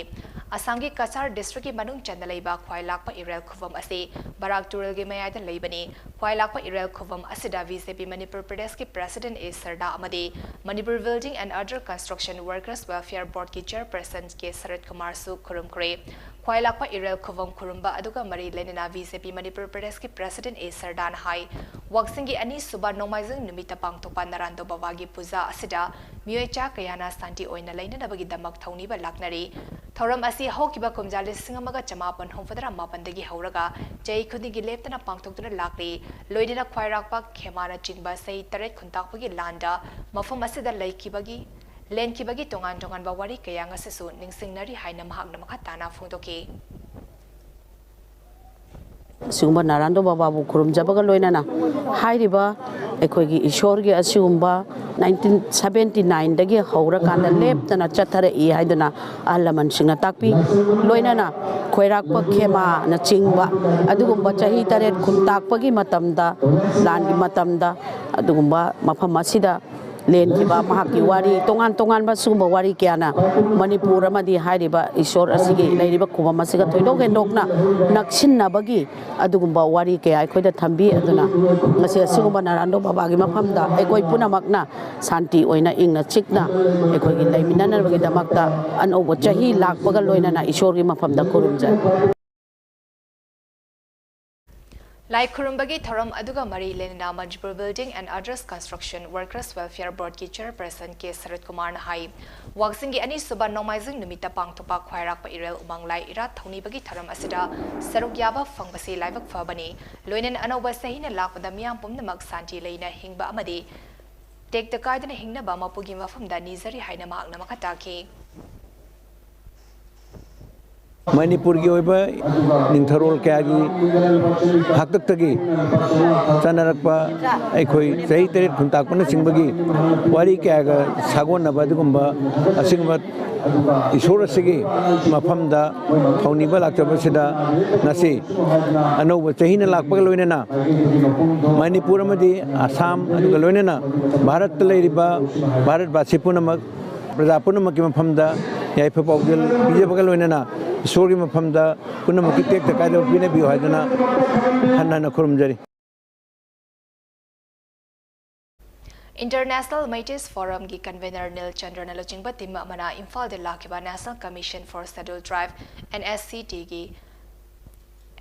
ꯑꯁꯥꯝꯒꯤ ꯀꯁꯥꯔ districtꯀꯤ ꯃꯅꯨꯡ ꯆꯟꯅ ꯂꯩꯕ ꯈ꯭ꯋꯥꯏ ꯂꯥꯛꯄ ꯏꯔꯦꯜ ꯈꯨꯕꯝ ꯑꯁꯤ ꯕꯔꯥꯛ ꯇꯨꯔꯦꯜꯒꯤ ꯃꯌꯥꯏꯗ ꯂꯩꯕꯅꯤ꯫ ꯈ꯭ꯋꯥꯏ ꯂꯥꯛꯄ ꯏꯔꯦꯜ ꯈꯨꯕꯝ ꯑꯁꯤꯗ B J P ꯃꯅꯤꯄꯨꯔ ꯄ꯭ꯔꯗꯦꯁꯀꯤ President A ꯁꯔꯗꯥ ꯑꯃꯗꯤ Manipur Building and Other Construction Workers Welfare Boardꯀꯤ Chairperson K ꯁꯔꯠ ꯀꯨꯃꯥꯔꯁꯨ ꯈꯨꯔꯨꯝꯈ꯭ꯔꯦ꯫ ꯈ꯭ꯋꯥꯏꯔꯥꯛꯄ ꯏꯔꯦꯜ ꯈꯨꯕꯝ ꯈꯨꯔꯨꯝꯕ ꯑꯗꯨꯒ ꯃꯔꯤ ꯂꯩꯅꯅ ꯕꯤ ꯖꯦ ꯄꯤ ꯃꯅꯤꯄꯨꯔ ꯄ꯭ꯔꯗꯦꯁꯀꯤ ꯄ꯭ꯔꯁꯤꯗꯦꯟ ꯑꯦ ꯁꯔꯗꯥꯅ ꯍꯥꯏ, ꯋꯥꯛꯆꯤꯡꯒꯤ ꯑꯅꯤꯁꯨꯕ ꯅꯣꯡꯃꯥꯏꯖꯤꯡ ꯅꯨꯃꯤꯠꯇ ꯄꯥꯡꯊꯣꯛꯄ ꯅꯥꯔꯥꯟꯗꯣ ꯕꯕꯥꯒꯤ ꯄꯨꯖꯥ ꯑꯁꯤꯗ ꯃꯤꯑꯣꯏ ꯆꯥ ꯀꯌꯥꯅ ꯁꯥꯟꯇꯤ ꯑꯣꯏꯅ ꯂꯩꯅꯅꯕꯒꯤꯗꯃꯛ ꯊꯧꯅꯤꯕ ꯂꯥꯛꯅꯔꯤ꯫ ꯊꯧꯔꯝ ꯑꯁꯤ ꯍꯧꯈꯤꯕ ꯀꯨꯝꯖꯥ ꯂꯤꯁꯤꯡ ꯑꯃꯒ ꯆꯃꯥꯄꯟ ꯍꯨꯝꯐꯨꯇꯔꯥ ꯃꯥꯄꯟꯗꯒꯤ ꯍꯧꯔꯒ ꯆꯍꯤ ꯈꯨꯗꯤꯡꯒꯤ ꯂꯦꯞꯇꯅ ꯄꯥꯡꯊꯣꯛꯇꯨꯅ ꯂꯥꯛꯂꯤ꯫ ꯂꯣꯏꯅꯅ ꯈ꯭ꯋꯥꯏꯔꯥꯛꯄ ꯈꯦꯃꯥꯅꯆꯤꯡꯕ ꯆꯍꯤ ꯇꯔꯦꯠ ꯈꯨꯟꯇꯥꯛꯄꯒꯤ ꯂꯥꯟꯗ ꯃꯐꯝ ꯑꯁꯤꯗ ꯂꯩꯈꯤꯕꯒꯤ, ꯂꯦꯟꯈꯤꯕꯒꯤ ꯇꯣꯉꯥꯟ ꯇꯣꯉꯥꯟꯕ ꯋꯥꯔꯤ ꯀꯌꯥ ꯉꯁꯤꯁꯨ ꯅꯤꯡꯁꯤꯡꯅꯔꯤ ꯍꯥꯏꯅ ꯃꯍꯥꯛꯅ ꯃꯈꯥ ꯇꯥꯅ ꯐꯣꯡꯗꯣꯛꯈꯤ꯫ ꯑꯁꯤꯒꯨꯝꯕ ꯅꯥꯔꯥꯟꯗꯣ ꯕꯕꯥꯕꯨ ꯈꯨꯔꯨꯝꯖꯕꯒ ꯂꯣꯏꯅꯅ ꯍꯥꯏꯔꯤꯕ ꯑꯩꯈꯣꯏꯒꯤ ꯏꯁꯣꯔꯒꯤ ꯑꯁꯤꯒꯨꯝꯕ ꯅꯥꯏꯟꯇꯤꯟ ꯁꯕꯦꯟꯇꯤ ꯅꯥꯏꯟꯗꯒꯤ ꯍꯧꯔꯀꯥꯟꯗ ꯂꯦꯞꯇꯅ ꯆꯠꯊꯔꯛꯏ ꯍꯥꯏꯗꯨꯅ ꯑꯍꯜ ꯂꯃꯟꯁꯤꯡꯅ ꯇꯥꯛꯄꯤ꯫ ꯂꯣꯏꯅꯅ ꯈꯣꯏꯔꯥꯛꯄ ꯈꯦꯃꯥꯅꯆꯤꯡꯕ ꯑꯗꯨꯒꯨꯝꯕ ꯆꯍꯤ ꯇꯔꯦꯠ ꯈꯨꯟꯇꯥꯛꯄꯒꯤ ꯃꯇꯝꯗ, ꯂꯥꯟꯒꯤ ꯃꯇꯝꯗ ꯑꯗꯨꯒꯨꯝꯕ ꯃꯐꯝ ꯑꯁꯤꯗ ꯂꯦꯟꯈꯤꯕ ꯃꯍꯥꯛꯀꯤ ꯋꯥꯔꯤ, ꯇꯣꯉꯥꯟ ꯇꯣꯉꯥꯟꯕ ꯁꯤꯒꯨꯝꯕ ꯋꯥꯔꯤ ꯀꯌꯥꯅ ꯃꯅꯤꯄꯨꯔ ꯑꯃꯗꯤ ꯍꯥꯏꯔꯤꯕ ꯏꯁꯣꯔ ꯑꯁꯤꯒꯤ ꯂꯩꯔꯤꯕ ꯈꯨꯕꯝ ꯑꯁꯤꯒ ꯊꯣꯏꯗꯣꯛ ꯍꯦꯟꯗꯣꯛꯅ ꯅꯛꯁꯤꯟꯅꯕꯒꯤ ꯑꯗꯨꯒꯨꯝꯕ ꯋꯥꯔꯤ ꯀꯌꯥ ꯑꯩꯈꯣꯏꯗ ꯊꯝꯕꯤ꯫ ꯑꯗꯨꯅ ꯉꯁꯤ ꯑꯁꯤꯒꯨꯝꯕ ꯅꯥꯔꯥꯟꯗꯣ ꯕꯕꯥꯒꯤ ꯃꯐꯝꯗ ꯑꯩꯈꯣꯏ ꯄꯨꯝꯅꯃꯛꯅ ꯁꯥꯟꯇꯤ ꯑꯣꯏꯅ ꯏꯪꯅ ꯆꯤꯛꯅ ꯑꯩꯈꯣꯏꯒꯤ ꯂꯩꯃꯤꯟꯅꯅꯕꯒꯤꯗꯃꯛꯇ ꯑꯅꯧꯕ ꯆꯍꯤ ꯂꯥꯛꯄꯒ ꯂꯣꯏꯅꯅ ꯏꯁꯣꯔꯒꯤ ꯃꯐꯝꯗ ꯈꯨꯔꯨꯝꯖꯩ꯫ ꯂꯥꯏ ꯈꯨꯔꯨꯝꯕꯒꯤ ꯊꯧꯔꯝ ꯑꯗꯨꯒ ꯃꯔꯤ ꯂꯩꯅꯅ Manipur Building and Others Construction Workers Welfare Board ꯀꯤ Chairperson ꯀꯦ ꯁꯔꯠ ꯀꯨꯃꯥꯔꯅ ꯍꯥꯏ, ꯋꯥꯛꯆꯤꯡꯒꯤ ꯑꯅꯤꯁꯨꯕ ꯅꯣꯡꯃꯥꯏꯖꯤꯡ ꯅꯨꯃꯤꯠꯇ ꯄꯥꯡꯊꯣꯛꯄ ꯈ꯭ꯋꯥꯏꯔꯥꯛꯄ ꯏꯔꯦꯜ ꯎꯃꯪ ꯂꯥꯏ ꯏꯔꯥꯠ ꯊꯧꯅꯤꯕꯒꯤ ꯊꯧꯔꯝ ꯑꯁꯤꯗ ꯁꯔꯨꯛ ꯌꯥꯕ ꯐꯪꯕꯁꯤ ꯂꯥꯏꯕꯛ ꯐꯕꯅꯤ꯫ ꯂꯣꯏꯅꯅ ꯑꯅꯧꯕ ꯆꯍꯤꯅ ꯂꯥꯛꯄꯗ ꯃꯤꯌꯥꯝ ꯄꯨꯝꯅꯃꯛ ꯁꯥꯟꯇꯤ ꯂꯩꯅ ꯍꯤꯡꯕ ꯑꯃꯗꯤ ꯇꯦꯛꯇ ꯀꯥꯏꯗꯅ ꯍꯤꯡꯅꯕ ꯃꯄꯨꯒꯤ ꯃꯐꯝꯗ ꯅꯤꯖꯔꯤ ꯍꯥꯏꯅ ꯃꯍꯥꯛꯅ ꯃꯈꯥ ꯇꯥꯈꯤ꯫ ꯃꯅꯤꯄꯨꯔꯒꯤ ꯑꯣꯏꯕ ꯅꯤꯡꯊꯧꯔꯣꯜ ꯀꯌꯥꯒꯤ ꯍꯥꯛꯇꯛꯇꯒꯤ ꯆꯠꯅꯔꯛꯄ ꯑꯩꯈꯣꯏ ꯆꯍꯤ ꯇꯔꯦꯠ ꯈꯨꯟꯇꯥꯛꯄꯅꯆꯤꯡꯕꯒꯤ ꯋꯥꯔꯤ ꯀꯌꯥꯒ ꯁꯥꯒꯣꯟꯅꯕ ꯑꯗꯨꯒꯨꯝꯕ ꯑꯁꯤꯒꯨꯝꯕ ꯏꯁꯣꯔ ꯑꯁꯤꯒꯤ ꯃꯐꯝꯗ ꯊꯧꯅꯤꯕ ꯂꯥꯛꯆꯕꯁꯤꯗ ꯉꯁꯤ ꯑꯅꯧꯕ ꯆꯍꯤꯅ ꯂꯥꯛꯄꯒ ꯂꯣꯏꯅꯅ ꯃꯅꯤꯄꯨꯔ ꯑꯃꯗꯤ ꯑꯁꯥꯝ ꯑꯗꯨꯒ ꯂꯣꯏꯅꯅ ꯚꯥꯔꯠꯇ ꯂꯩꯔꯤꯕ ꯚꯥꯔꯠꯕꯥꯁꯤ ꯄꯨꯝꯅꯃꯛ ꯄ꯭ꯔꯖꯥ ꯄꯨꯝꯅꯃꯛꯀꯤ ꯃꯐꯝꯗ ꯌꯥꯏꯐ ꯄꯥꯎꯖꯦꯜ ꯄꯤꯖꯕꯒ ꯂꯣꯏꯅꯅ ꯏꯁꯣꯔꯒꯤ ꯃꯐꯝꯗ ꯄꯨꯝꯅꯃꯛꯀꯤ ꯇꯦꯛꯇ ꯀꯥꯏꯗꯕ ꯄꯤꯅꯕꯤꯌꯨ ꯍꯥꯏꯗꯨꯅ ꯍꯟꯅ ꯍꯟꯅ ꯈꯨꯔꯨꯝꯖꯔꯤ꯫ International Meiteis Forumꯒꯤ convener ꯅꯤꯜ ꯆꯟꯗ꯭ꯔꯅ ꯂꯨꯆꯤꯡꯕ team ꯑꯃꯅ ꯏꯝꯐꯥꯜꯗ ꯂꯥꯛꯈꯤꯕ National Commission for Scheduled Tribe, NSCTꯒꯤ,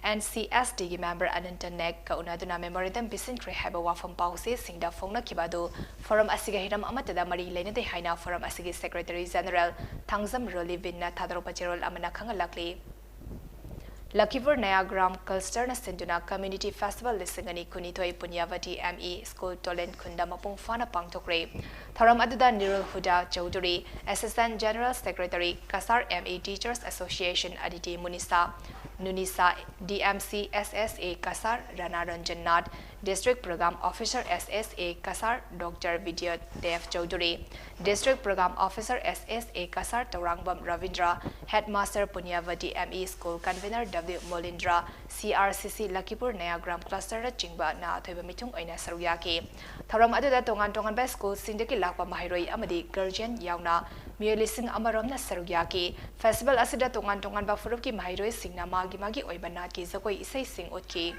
NCSTꯒꯤ member ꯑꯅꯟꯇ ꯅꯦꯛꯀ ꯎꯅꯗꯨꯅ memorandum ꯄꯤꯁꯤꯟꯈ꯭ꯔꯦ ꯍꯥꯏꯕ ꯋꯥꯐꯝ ꯄꯥꯎꯆꯦꯁꯤꯡꯗ ꯐꯣꯡꯅꯈꯤꯕ ꯑꯗꯨ forum ꯑꯁꯤꯒ ꯍꯤꯔꯝ ꯑꯃꯠꯇꯗ ꯃꯔꯤ ꯂꯩꯅꯗꯦ ꯍꯥꯏꯅ forum ꯑꯁꯤꯒꯤ Secretary General ꯊꯥꯡꯖꯝ ꯔꯣꯂꯤꯕꯤꯟꯅ ꯊꯥꯗꯣꯔꯛꯄ ꯆꯦꯔꯣꯜ ꯑꯃꯅ ꯈꯪꯍꯜꯂꯛꯂꯤ꯫ ꯂꯈꯤꯄꯨꯔ ꯅꯌꯥꯒ꯭ꯔꯥꯝ clusterꯅ ꯁꯤꯟꯗꯨꯅ Community Festival ꯂꯤꯁꯤꯡ ꯑꯅꯤ ꯀꯨꯟꯅꯤꯊꯣꯏ ꯄꯨꯅ꯭ꯌꯥꯕꯇꯤ ME School ꯇꯣꯂꯦꯟ ꯈꯨꯟꯗ ꯃꯄꯨꯡ ꯐꯥꯅ ꯄꯥꯡꯊꯣꯛꯈ꯭ꯔꯦ꯫ ꯊꯧꯔꯝ ꯑꯗꯨꯗ ꯅꯤꯔꯨꯜ ꯍꯨꯗꯥ Chaudhuri, Assistant General Secretary, Cachar ME Teachers Association, ꯑꯗꯤꯇꯤ ꯃꯨꯅꯤꯁꯥ, ꯅꯨꯅꯤꯁꯥ, DMC SSA Cachar, ꯔꯥꯅꯥ Ranjan Nath, District Program Officer SSA Cachar, Doctor ꯕꯤꯗ꯭ꯌꯥꯗꯦꯕ Chaudhuri, District Program Officer SSA Cachar, Tourangbam Rabindra, Headmaster ꯄꯨꯅ꯭ꯌꯥꯕꯇꯤ ME School Convener W ꯃꯣꯂꯤꯟꯗ꯭ꯔ, CRCC ꯂꯈꯤꯄꯨꯔ ꯅꯌꯥꯒ꯭ꯔꯥꯝ clusterꯅꯆꯤꯡꯕꯅ ꯑꯊꯣꯏꯕ ꯃꯤꯊꯨꯡ ꯑꯣꯏꯅ ꯁꯔꯨꯛ ꯌꯥꯈꯤ꯫ ꯊꯧꯔꯝ ꯑꯗꯨꯗ ꯇꯣꯉꯥꯟ ꯇꯣꯉꯥꯟꯕ schoolꯁꯤꯡꯗꯒꯤ ꯂꯥꯛꯄ ꯃꯍꯩꯔꯣꯏ ꯑꯃꯗꯤ guardian ꯌꯥꯎꯅ ꯃꯤꯑꯣꯏ ꯂꯤꯁꯤꯡ ꯑꯃꯔꯣꯝꯅ ꯁꯔꯨꯛ ꯌꯥꯈꯤ꯫ Festival ꯑꯁꯤꯗ ꯇꯣꯉꯥꯟ ꯇꯣꯉꯥꯟꯕ ꯐꯨꯔꯨꯞꯀꯤ ꯃꯍꯩꯔꯣꯏꯁꯤꯡꯅ ꯃꯥꯒꯤ ꯃꯥꯒꯤ ꯑꯣꯏꯕ ꯅꯥꯠꯀꯤ ꯖꯒꯣꯏ ꯏꯁꯩꯁꯤꯡ ꯎꯠꯈꯤ꯫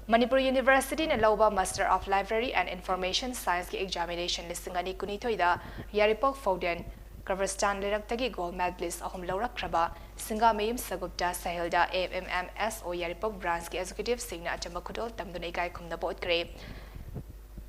ꯃꯅꯤꯄꯨꯔ Universityꯅ ꯂꯧꯕ Master of Library and Information Scienceꯀꯤ examination ꯂꯤꯁꯤꯡ ꯑꯅꯤ ꯀꯨꯟꯅꯤꯊꯣꯏꯗ ꯌꯥꯏꯔꯤꯄꯣꯛ ꯐꯥꯎꯗꯦꯟ ꯀꯕꯔꯁꯇꯥꯟ ꯂꯩꯔꯛꯇꯒꯤ gold medalist ꯑꯍꯨꯝ ꯂꯧꯔꯛꯈ꯭ꯔꯕ ꯁꯤꯡꯒꯥꯃꯌꯨꯝ ꯁꯒꯨꯞꯇ ꯁꯍꯤꯜꯗ AMMSO ꯌꯥꯏꯔꯤꯄꯣꯛ branchꯀꯤ executiveꯁꯤꯡꯅ ꯑꯆꯝꯕ ꯈꯨꯗꯣꯜ ꯇꯝꯗꯨꯅ ꯏꯀꯥꯏ ꯈꯨꯝꯅꯕ ꯎꯠꯈ꯭ꯔꯦ꯫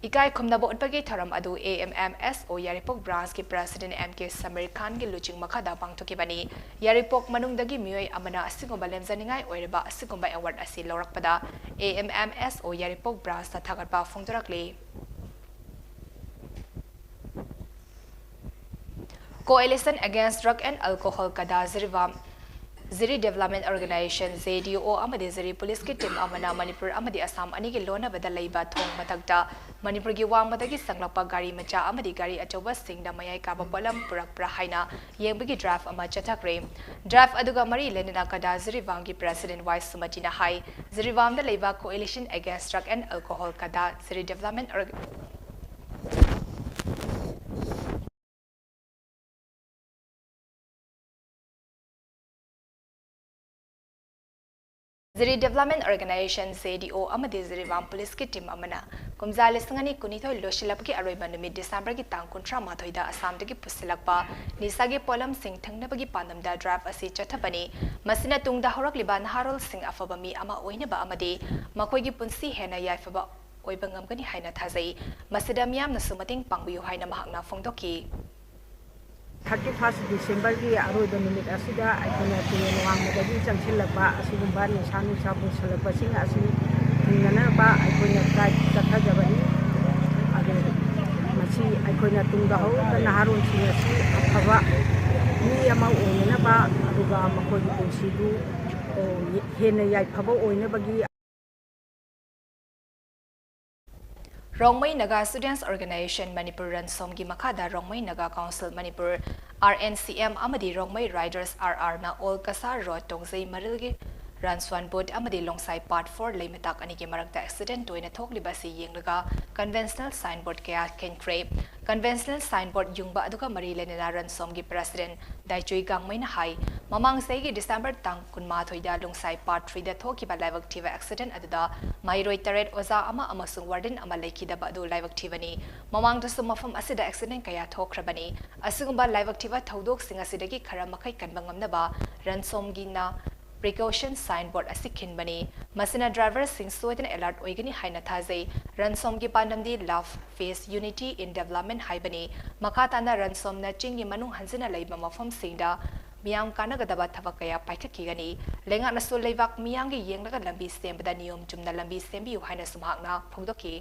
ꯏꯀꯥꯏ ꯈꯨꯝꯅꯕ ꯎꯠꯄꯒꯤ ꯊꯧꯔꯝ ꯑꯗꯨ AMMSO ꯌꯥꯏꯔꯤꯄꯣꯛ branchꯀꯤ president M K ꯁꯃꯤꯔ ꯈꯥꯟꯒꯤ ꯂꯨꯆꯤꯡ ꯃꯈꯥꯗ ꯄꯥꯡꯊꯣꯛꯈꯤꯕꯅꯤ꯫ ꯌꯥꯏꯔꯤꯄꯣꯛ ꯃꯅꯨꯡꯗꯒꯤ ꯃꯤꯑꯣꯏ ꯑꯃꯅ ꯑꯁꯤꯒꯨꯝꯕ ꯂꯦꯝꯖꯅꯤꯡꯉꯥꯏ ꯑꯣꯏꯔꯕ ꯑꯁꯤꯒꯨꯝꯕ award ꯑꯁꯤ ꯂꯧꯔꯛꯄꯗ AMMSO ꯌꯥꯏꯔꯤꯄꯣꯛ branchꯇ ꯊꯥꯒꯠꯄ ꯐꯣꯡꯗꯣꯔꯛꯂꯤ꯫ Coalition Against Drug and Alcohol ꯀꯗꯥ ꯖꯤꯔꯤꯕꯥꯝ, ꯖꯤꯔꯤ Development Organization, JDO, ꯑꯃꯗꯤ ꯖꯤꯔꯤ ꯄꯨꯂꯤꯁꯀꯤ team ꯑꯃꯅ ꯃꯅꯤꯄꯨꯔ ꯑꯃꯗꯤ ꯑꯁꯥꯝ ꯑꯅꯤꯒꯤ ꯂꯣꯟꯅꯕꯗ ꯂꯩꯕ ꯊꯣꯡ ꯃꯊꯛꯇ ꯃꯅꯤꯄꯨꯔꯒꯤ ꯋꯥꯡꯃꯗꯒꯤ ꯆꯪꯂꯛꯄ ꯒꯥꯔꯤ ꯃꯆꯥ ꯑꯃꯗꯤ ꯒꯥꯔꯤ ꯑꯆꯧꯕꯁꯤꯡꯗ ꯃꯌꯥꯏ ꯀꯥꯕ ꯄꯣꯠꯂꯝ ꯄꯨꯔꯛꯄ꯭ꯔꯥ ꯍꯥꯏꯅ ꯌꯦꯡꯕꯒꯤ drive ꯑꯃ ꯆꯠꯊꯈ꯭ꯔꯦ꯫ Drive ꯑꯗꯨꯒ ꯃꯔꯤ ꯂꯩꯅꯅ ꯀꯗꯥ ꯖꯤꯔꯤꯕꯥꯝꯒꯤ president ꯋꯥꯏ ꯁꯨꯃꯇꯤꯅ ꯍꯥꯏ, ꯖꯤꯔꯤꯕꯥꯝꯗ ꯂꯩꯕ Coalition Against Drug and Alcohol ꯀꯗꯥ ꯖꯤꯔꯤ Development Org-, ꯖꯤꯔꯤ Development Organisation, JDO, ꯑꯃꯗꯤ ꯖꯤꯔꯤꯕꯥꯝ Police ꯀꯤ team ꯑꯃꯅ ꯀꯨꯝꯖꯥ ꯂꯤꯁꯤꯡ ꯑꯅꯤ ꯀꯨꯟꯅꯤꯊꯣꯏ ꯂꯣꯏꯁꯤꯜꯂꯛꯄꯒꯤ ꯑꯔꯣꯏꯕ ꯅꯨꯃꯤꯠ December ꯒꯤ ꯇꯥꯡ ꯀꯨꯟꯊ꯭ꯔꯥ ꯃꯥꯊꯣꯏꯗ ꯑꯁꯥꯝꯗꯒꯤ ꯄꯨꯁꯤꯜꯂꯛꯄ ꯅꯤꯁꯥꯒꯤ ꯄꯣꯠꯂꯝꯁꯤꯡ ꯊꯤꯡꯅꯕꯒꯤ ꯄꯥꯟꯗꯝꯗ drive ꯑꯁꯤ ꯆꯠꯊꯕꯅꯤ꯫ ꯃꯁꯤꯅ ꯇꯨꯡꯗ ꯍꯧꯔꯛꯂꯤꯕ ꯅꯍꯥꯔꯣꯜꯁꯤꯡ ꯑꯐꯕ ꯃꯤ ꯑꯃ ꯑꯣꯏꯅꯕ ꯑꯃꯗꯤ ꯃꯈꯣꯏꯒꯤ ꯄꯨꯟꯁꯤ ꯍꯦꯟꯅ ꯌꯥꯏꯐꯕ ꯑꯣꯏꯕ ꯉꯝꯒꯅꯤ ꯍꯥꯏꯅ ꯊꯥꯖꯩ꯫ ꯃꯁꯤꯗ ꯃꯤꯌꯥꯝꯅꯁꯨ ꯃꯇꯦꯡ ꯄꯥꯡꯕꯤꯌꯨ ꯍꯥꯏꯅ ꯃꯍꯥꯛꯅ ꯐꯣꯡꯗꯣꯛꯈꯤ꯫ Thirty first December ꯒꯤ ꯑꯔꯣꯏꯕ ꯅꯨꯃꯤꯠ ꯑꯁꯤꯗ ꯑꯩꯈꯣꯏꯅ ꯇꯨꯔꯦꯜ ꯋꯥꯡꯃꯗꯒꯤ ꯆꯪꯁꯤꯜꯂꯛꯄ ꯑꯁꯤꯒꯨꯝꯕ ꯅꯤꯁꯥ ꯅꯨꯡꯁꯥ ꯄꯨꯁꯜꯂꯛꯄꯁꯤꯡ ꯑꯁꯤ ꯊꯤꯡꯅꯅꯕ ꯑꯩꯈꯣꯏꯅ drive ꯆꯠꯊꯖꯕꯅꯤ꯫ ꯑꯗꯨ ꯃꯁꯤ ꯑꯩꯈꯣꯏꯅ ꯇꯨꯡꯗ ꯍꯧꯔꯛꯄ ꯅꯍꯥꯔꯣꯜꯁꯤꯡ ꯑꯁꯤ ꯑꯐꯕ ꯃꯤ ꯑꯃ ꯑꯣꯏꯅꯅꯕ, ꯑꯗꯨꯒ ꯃꯈꯣꯏꯒꯤ ꯄꯨꯟꯁꯤꯗꯨ, ꯑꯣ, ꯍꯦꯟꯅ ꯌꯥꯏꯐꯕ ꯑꯣꯏꯅꯕꯒꯤ꯫ Rongmei Naga Students Organisation Manipur, ꯔꯟꯁꯣꯝꯒꯤ ꯃꯈꯥꯗ Rongmei Naga Council Manipur, RNCM, ꯑꯃꯗꯤ ꯔꯣꯡꯃꯩ Riders, RR ꯅ Old Kasar Road ꯇꯣꯡꯖꯩ ꯃꯔꯤꯜꯒꯤ ꯔꯟꯁ꯭ꯋꯥꯟ ꯕꯨꯠ ꯑꯃꯗꯤ ꯂꯣꯡꯁꯥꯏ Part four ꯂꯩꯃꯇꯥꯛ ꯑꯅꯤꯒꯤ ꯃꯔꯛꯇ accident ꯇꯣꯏꯅ ꯊꯣꯛꯂꯤꯕ ꯑꯁꯤ ꯌꯦꯡꯂꯒ conventional signboard ꯀꯌꯥ ꯈꯤꯟꯈ꯭ꯔꯦ꯫ Conventional signboard ꯌꯨꯡꯕ ꯑꯗꯨꯒ ꯃꯔꯤ ꯂꯩꯅꯅ ꯔꯟꯁꯣꯝꯒꯤ President ꯗꯥꯏꯆꯨꯏ ꯒꯥꯡꯃꯩꯅ ꯍꯥꯏ, ꯃꯃꯥꯡ ꯆꯍꯤꯒꯤ December ꯇꯥꯡ ꯀꯨꯟꯃꯥꯊꯣꯏꯗ ꯂꯣꯡꯁꯥꯏ Part three ꯗ ꯊꯣꯛꯈꯤꯕ ꯂꯥꯏꯕꯛ ꯊꯤꯕ accident ꯑꯗꯨꯗ ꯃꯍꯩꯔꯣꯏ ꯇꯔꯦꯠ, ꯑꯣꯖꯥ ꯑꯃ ꯑꯃꯁꯨꯡ warden ꯑꯃ ꯂꯩꯈꯤꯗꯕ ꯑꯗꯨ ꯂꯥꯏꯕꯛ ꯊꯤꯕꯅꯤ꯫ ꯃꯃꯥꯡꯗꯁꯨ ꯃꯐꯝ ꯑꯁꯤꯗ accident ꯀꯌꯥ ꯊꯣꯛꯈ꯭ꯔꯕꯅꯤ꯫ ꯑꯁꯤꯒꯨꯝꯕ ꯂꯥꯏꯕꯛ ꯊꯤꯕ ꯊꯧꯗꯣꯛꯁꯤꯡ ꯑꯁꯤꯗꯒꯤ ꯈꯔ ꯃꯈꯩ ꯀꯟꯕ ꯉꯝꯅꯕ ꯔꯟꯁꯣꯝꯒꯤꯅ precaution signboard ꯑꯁꯤ ꯈꯤꯟꯕꯅꯤ꯫ ꯃꯁꯤꯅ driver ꯁꯤꯡ ꯁꯣꯏꯗꯅ alert ꯑꯣꯏꯒꯅꯤ ꯍꯥꯏꯅ ꯊꯥꯖꯩ꯫ ꯔꯟꯁꯣꯝꯒꯤ ꯄꯥꯟꯗꯝꯗꯤ Love, Peace, Unity in Development ꯍꯥꯏꯕꯅꯤ꯫ ꯃꯈꯥ ꯇꯥꯅ ꯔꯟꯁꯣꯝꯅ ꯆꯤꯡꯒꯤ ꯃꯅꯨꯡ ꯍꯟꯖꯤꯟꯅ ꯂꯩꯕ ꯃꯐꯝꯁꯤꯡꯗ ꯃꯤꯌꯥꯝ ꯀꯥꯟꯅꯒꯗꯕ ꯊꯕꯛ ꯀꯌꯥ ꯄꯥꯏꯈꯠꯈꯤꯒꯅꯤ꯫ ꯂꯩꯉꯥꯛꯅꯁꯨ ꯂꯩꯕꯥꯛ ꯃꯤꯌꯥꯝꯒꯤ ꯌꯦꯡꯂꯒ ꯂꯝꯕꯤ ꯁꯦꯝꯕꯗ ꯅꯤꯌꯣꯝ ꯆꯨꯝꯅ ꯂꯝꯕꯤ ꯁꯦꯝꯕꯤꯌꯨ ꯍꯥꯏꯅꯁꯨ ꯃꯍꯥꯛꯅ ꯐꯣꯡꯗꯣꯛꯈꯤ꯫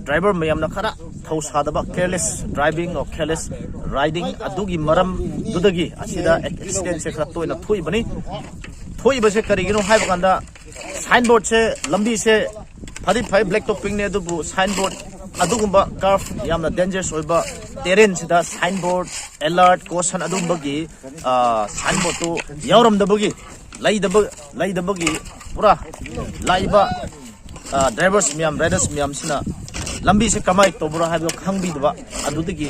ꯗ꯭ꯔꯥꯏꯚꯔ ꯃꯌꯥꯝꯅ ꯈꯔ ꯊꯧ ꯁꯥꯗꯕ, careless driving or careless riding, ꯑꯗꯨꯒꯤ ꯃꯔꯝꯗꯨꯗꯒꯤ ꯑꯁꯤꯗ accident ꯁꯦ ꯈꯔ ꯇꯣꯏꯅ ꯊꯣꯛꯏꯕꯅꯤ꯫ ꯊꯣꯛꯏꯕꯁꯦ ꯀꯔꯤꯒꯤꯅꯣ ꯍꯥꯏꯕ ꯀꯥꯟꯗ, signboard ꯁꯦ, ꯂꯝꯕꯤꯁꯦ ꯐꯗꯤ ꯐꯩ, black topping ꯅꯦ, ꯑꯗꯨꯕꯨ signboard ꯑꯗꯨꯒꯨꯝꯕ curve, ꯌꯥꯝꯅ dangerous ꯑꯣꯏꯕ terrain ꯁꯤꯗ signboard, alert, caution ꯑꯗꯨꯒꯨꯝꯕꯒꯤ signboard ꯇꯨ ꯌꯥꯎꯔꯝꯗꯕꯒꯤ, ꯂꯩꯗꯕ ꯂꯩꯗꯕꯒꯤ ꯄꯨꯔꯥ ꯂꯥꯛꯏꯕ drivers ꯃꯌꯥꯝ, riders ꯃꯌꯥꯝꯁꯤꯅ ꯂꯝꯕꯤꯁꯦ ꯀꯃꯥꯏꯅ ꯇꯧꯕ꯭ꯔꯥ ꯍꯥꯏꯕꯗꯣ ꯈꯪꯕꯤꯗꯕ, ꯑꯗꯨꯗꯒꯤ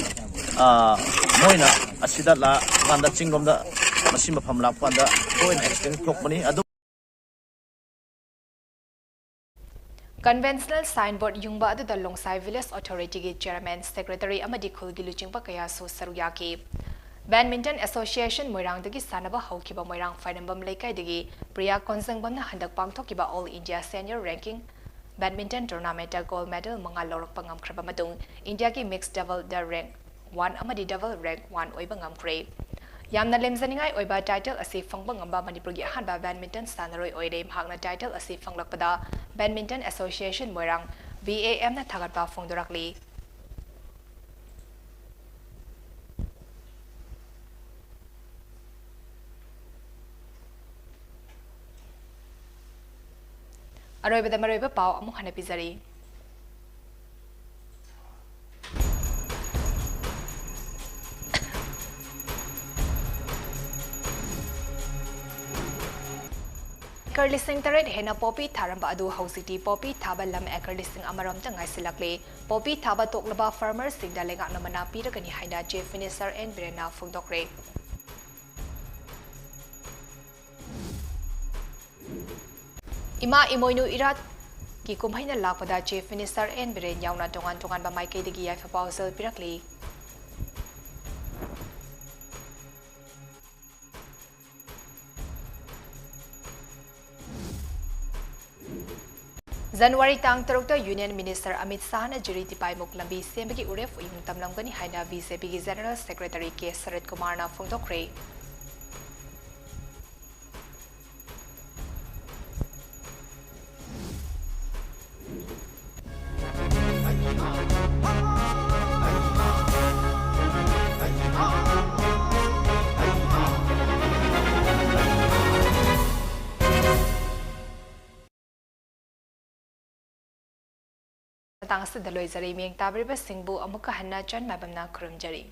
ꯃꯣꯏꯅ ꯑꯁꯤꯗ ꯂꯥꯛꯑꯀꯥꯟꯗ ꯆꯤꯡꯂꯣꯝꯗ ꯃꯁꯤ ꯃꯐꯝ ꯂꯥꯛꯄ ꯀꯥꯟꯗ ꯇꯣꯏꯅ ꯑꯦꯛꯁꯤꯗꯦꯟ ꯊꯣꯛꯄꯅꯤ꯫ ꯑꯗꯨ Conventional signboard ꯌꯨꯡꯕ ꯑꯗꯨꯗ ꯂꯣꯡꯁꯥꯏ Village Authority ꯒꯤ Chairman, Secretary ꯑꯃꯗꯤ ꯈꯨꯜꯒꯤ ꯂꯨꯆꯤꯡꯕ ꯀꯌꯥꯁꯨ ꯁꯔꯨꯛ ꯌꯥꯈꯤ꯫ Badminton Association ꯃꯣꯏꯔꯥꯡꯗꯒꯤ ꯁꯥꯟꯅꯕ ꯍꯧꯈꯤꯕ ꯃꯣꯏꯔꯥꯡ ꯐꯥꯏꯔꯝꯕꯝ ꯂꯩꯀꯥꯏꯗꯒꯤ ꯄ꯭ꯔꯤꯌꯥ ꯀꯣꯟꯖꯪꯕꯝꯅ ꯍꯟꯗꯛ ꯄꯥꯡꯊꯣꯛꯈꯤꯕ All India Senior Ranking Badminton Tournament ꯇ gold medal ꯃꯉꯥ ꯂꯧꯔꯛꯄ ꯉꯝꯈ꯭ꯔꯕ ꯃꯇꯨꯡ, India ꯒꯤ mixed double ꯗ rank one ꯑꯃꯗꯤ double rank one ꯑꯣꯏꯕ ꯉꯝꯈ꯭ꯔꯦ꯫ ꯌꯥꯝꯅ ꯂꯦꯝꯖꯅꯤꯡꯉꯥꯏ ꯑꯣꯏꯕ title ꯑꯁꯤ ꯐꯪꯕ ꯉꯝꯕ ꯃꯅꯤꯄꯨꯔꯒꯤ ꯑꯍꯥꯟꯕ badminton ꯁꯥꯟꯅꯔꯣꯏ ꯑꯣꯏꯔꯦ꯫ ꯃꯍꯥꯛꯅ title ꯑꯁꯤ ꯐꯪꯂꯛꯄꯗ Badminton Association Moirang, B A M ꯅ ꯊꯥꯒꯠꯄ ꯐꯣꯡꯗꯣꯔꯛꯂꯤ꯫ ꯑꯔꯣꯏꯕꯗ ꯃꯔꯨꯑꯣꯏꯕ ꯄꯥꯎ ꯑꯃꯨꯛ ꯍꯟꯅ ꯄꯤꯖꯔꯤ꯫ Acre ꯂꯤꯁꯤꯡ ꯇꯔꯦꯠ ꯍꯦꯟꯅ poppy ꯊꯥꯔꯝꯕ ꯑꯗꯨ ꯍꯧꯖꯤꯛꯇꯤ poppy ꯊꯥꯕ ꯂꯝ acre ꯂꯤꯁꯤꯡ ꯑꯃꯔꯣꯝꯇ ꯉꯥꯏꯁꯤꯜꯂꯛꯂꯦ꯫ Poppy ꯊꯥꯕ ꯇꯣꯛꯂꯕ farmer ꯁꯤꯡꯗ ꯂꯩꯉꯥꯛꯅ ꯃꯅꯥ ꯄꯤꯔꯒꯅꯤ ꯍꯥꯏꯅ Chief Minister N ꯕꯤꯔꯦꯟꯅ ꯐꯣꯡꯗꯣꯛꯈ꯭ꯔꯦ꯫ ꯏꯃꯥ ꯏꯃꯣꯏꯅꯨ ꯏꯔꯥꯠꯀꯤ ꯀꯨꯝꯍꯩꯅ ꯂꯥꯛꯄꯗ Chief Minister N ꯕꯤꯔꯦꯟ ꯌꯥꯎꯅ ꯇꯣꯉꯥꯟ ꯇꯣꯉꯥꯟꯕ ꯃꯥꯏꯀꯩꯗꯒꯤ ꯌꯥꯏꯐ ꯄꯥꯎꯖꯦꯜ ꯄꯤꯔꯛꯂꯤ꯫ ꯖꯅꯋꯥꯔꯤ ꯇꯥꯡ ꯇꯔꯨꯛꯇ Union Minister ꯑꯃꯤꯠ ꯁꯥꯍꯅ ꯖꯤꯔꯤ ꯇꯤꯄꯥꯏꯃꯨꯛ ꯂꯝꯕꯤ ꯁꯦꯝꯕꯒꯤ ꯎꯔꯦꯞ ꯎꯌꯨꯡ ꯇꯝꯂꯝꯒꯅꯤ ꯍꯥꯏꯅ B J P ꯒꯤ General Secretary ꯀꯦ ꯁꯔꯠ ꯀꯨꯃꯥꯔꯅ ꯐꯣꯡꯗꯣꯛꯈ꯭ꯔꯦ꯫ ꯃꯇꯥꯡ ꯑꯁꯤꯗ ꯂꯣꯏꯖꯔꯦ꯫ ꯃꯤꯠꯌꯦꯡ ꯇꯥꯕꯤꯔꯤꯕꯁꯤꯡꯕꯨ ꯑꯃꯨꯛꯀ ꯍꯟꯅ ꯆꯟ ꯃꯥꯏꯕꯝꯅ ꯈꯨꯔꯨꯝꯖꯔꯤ꯫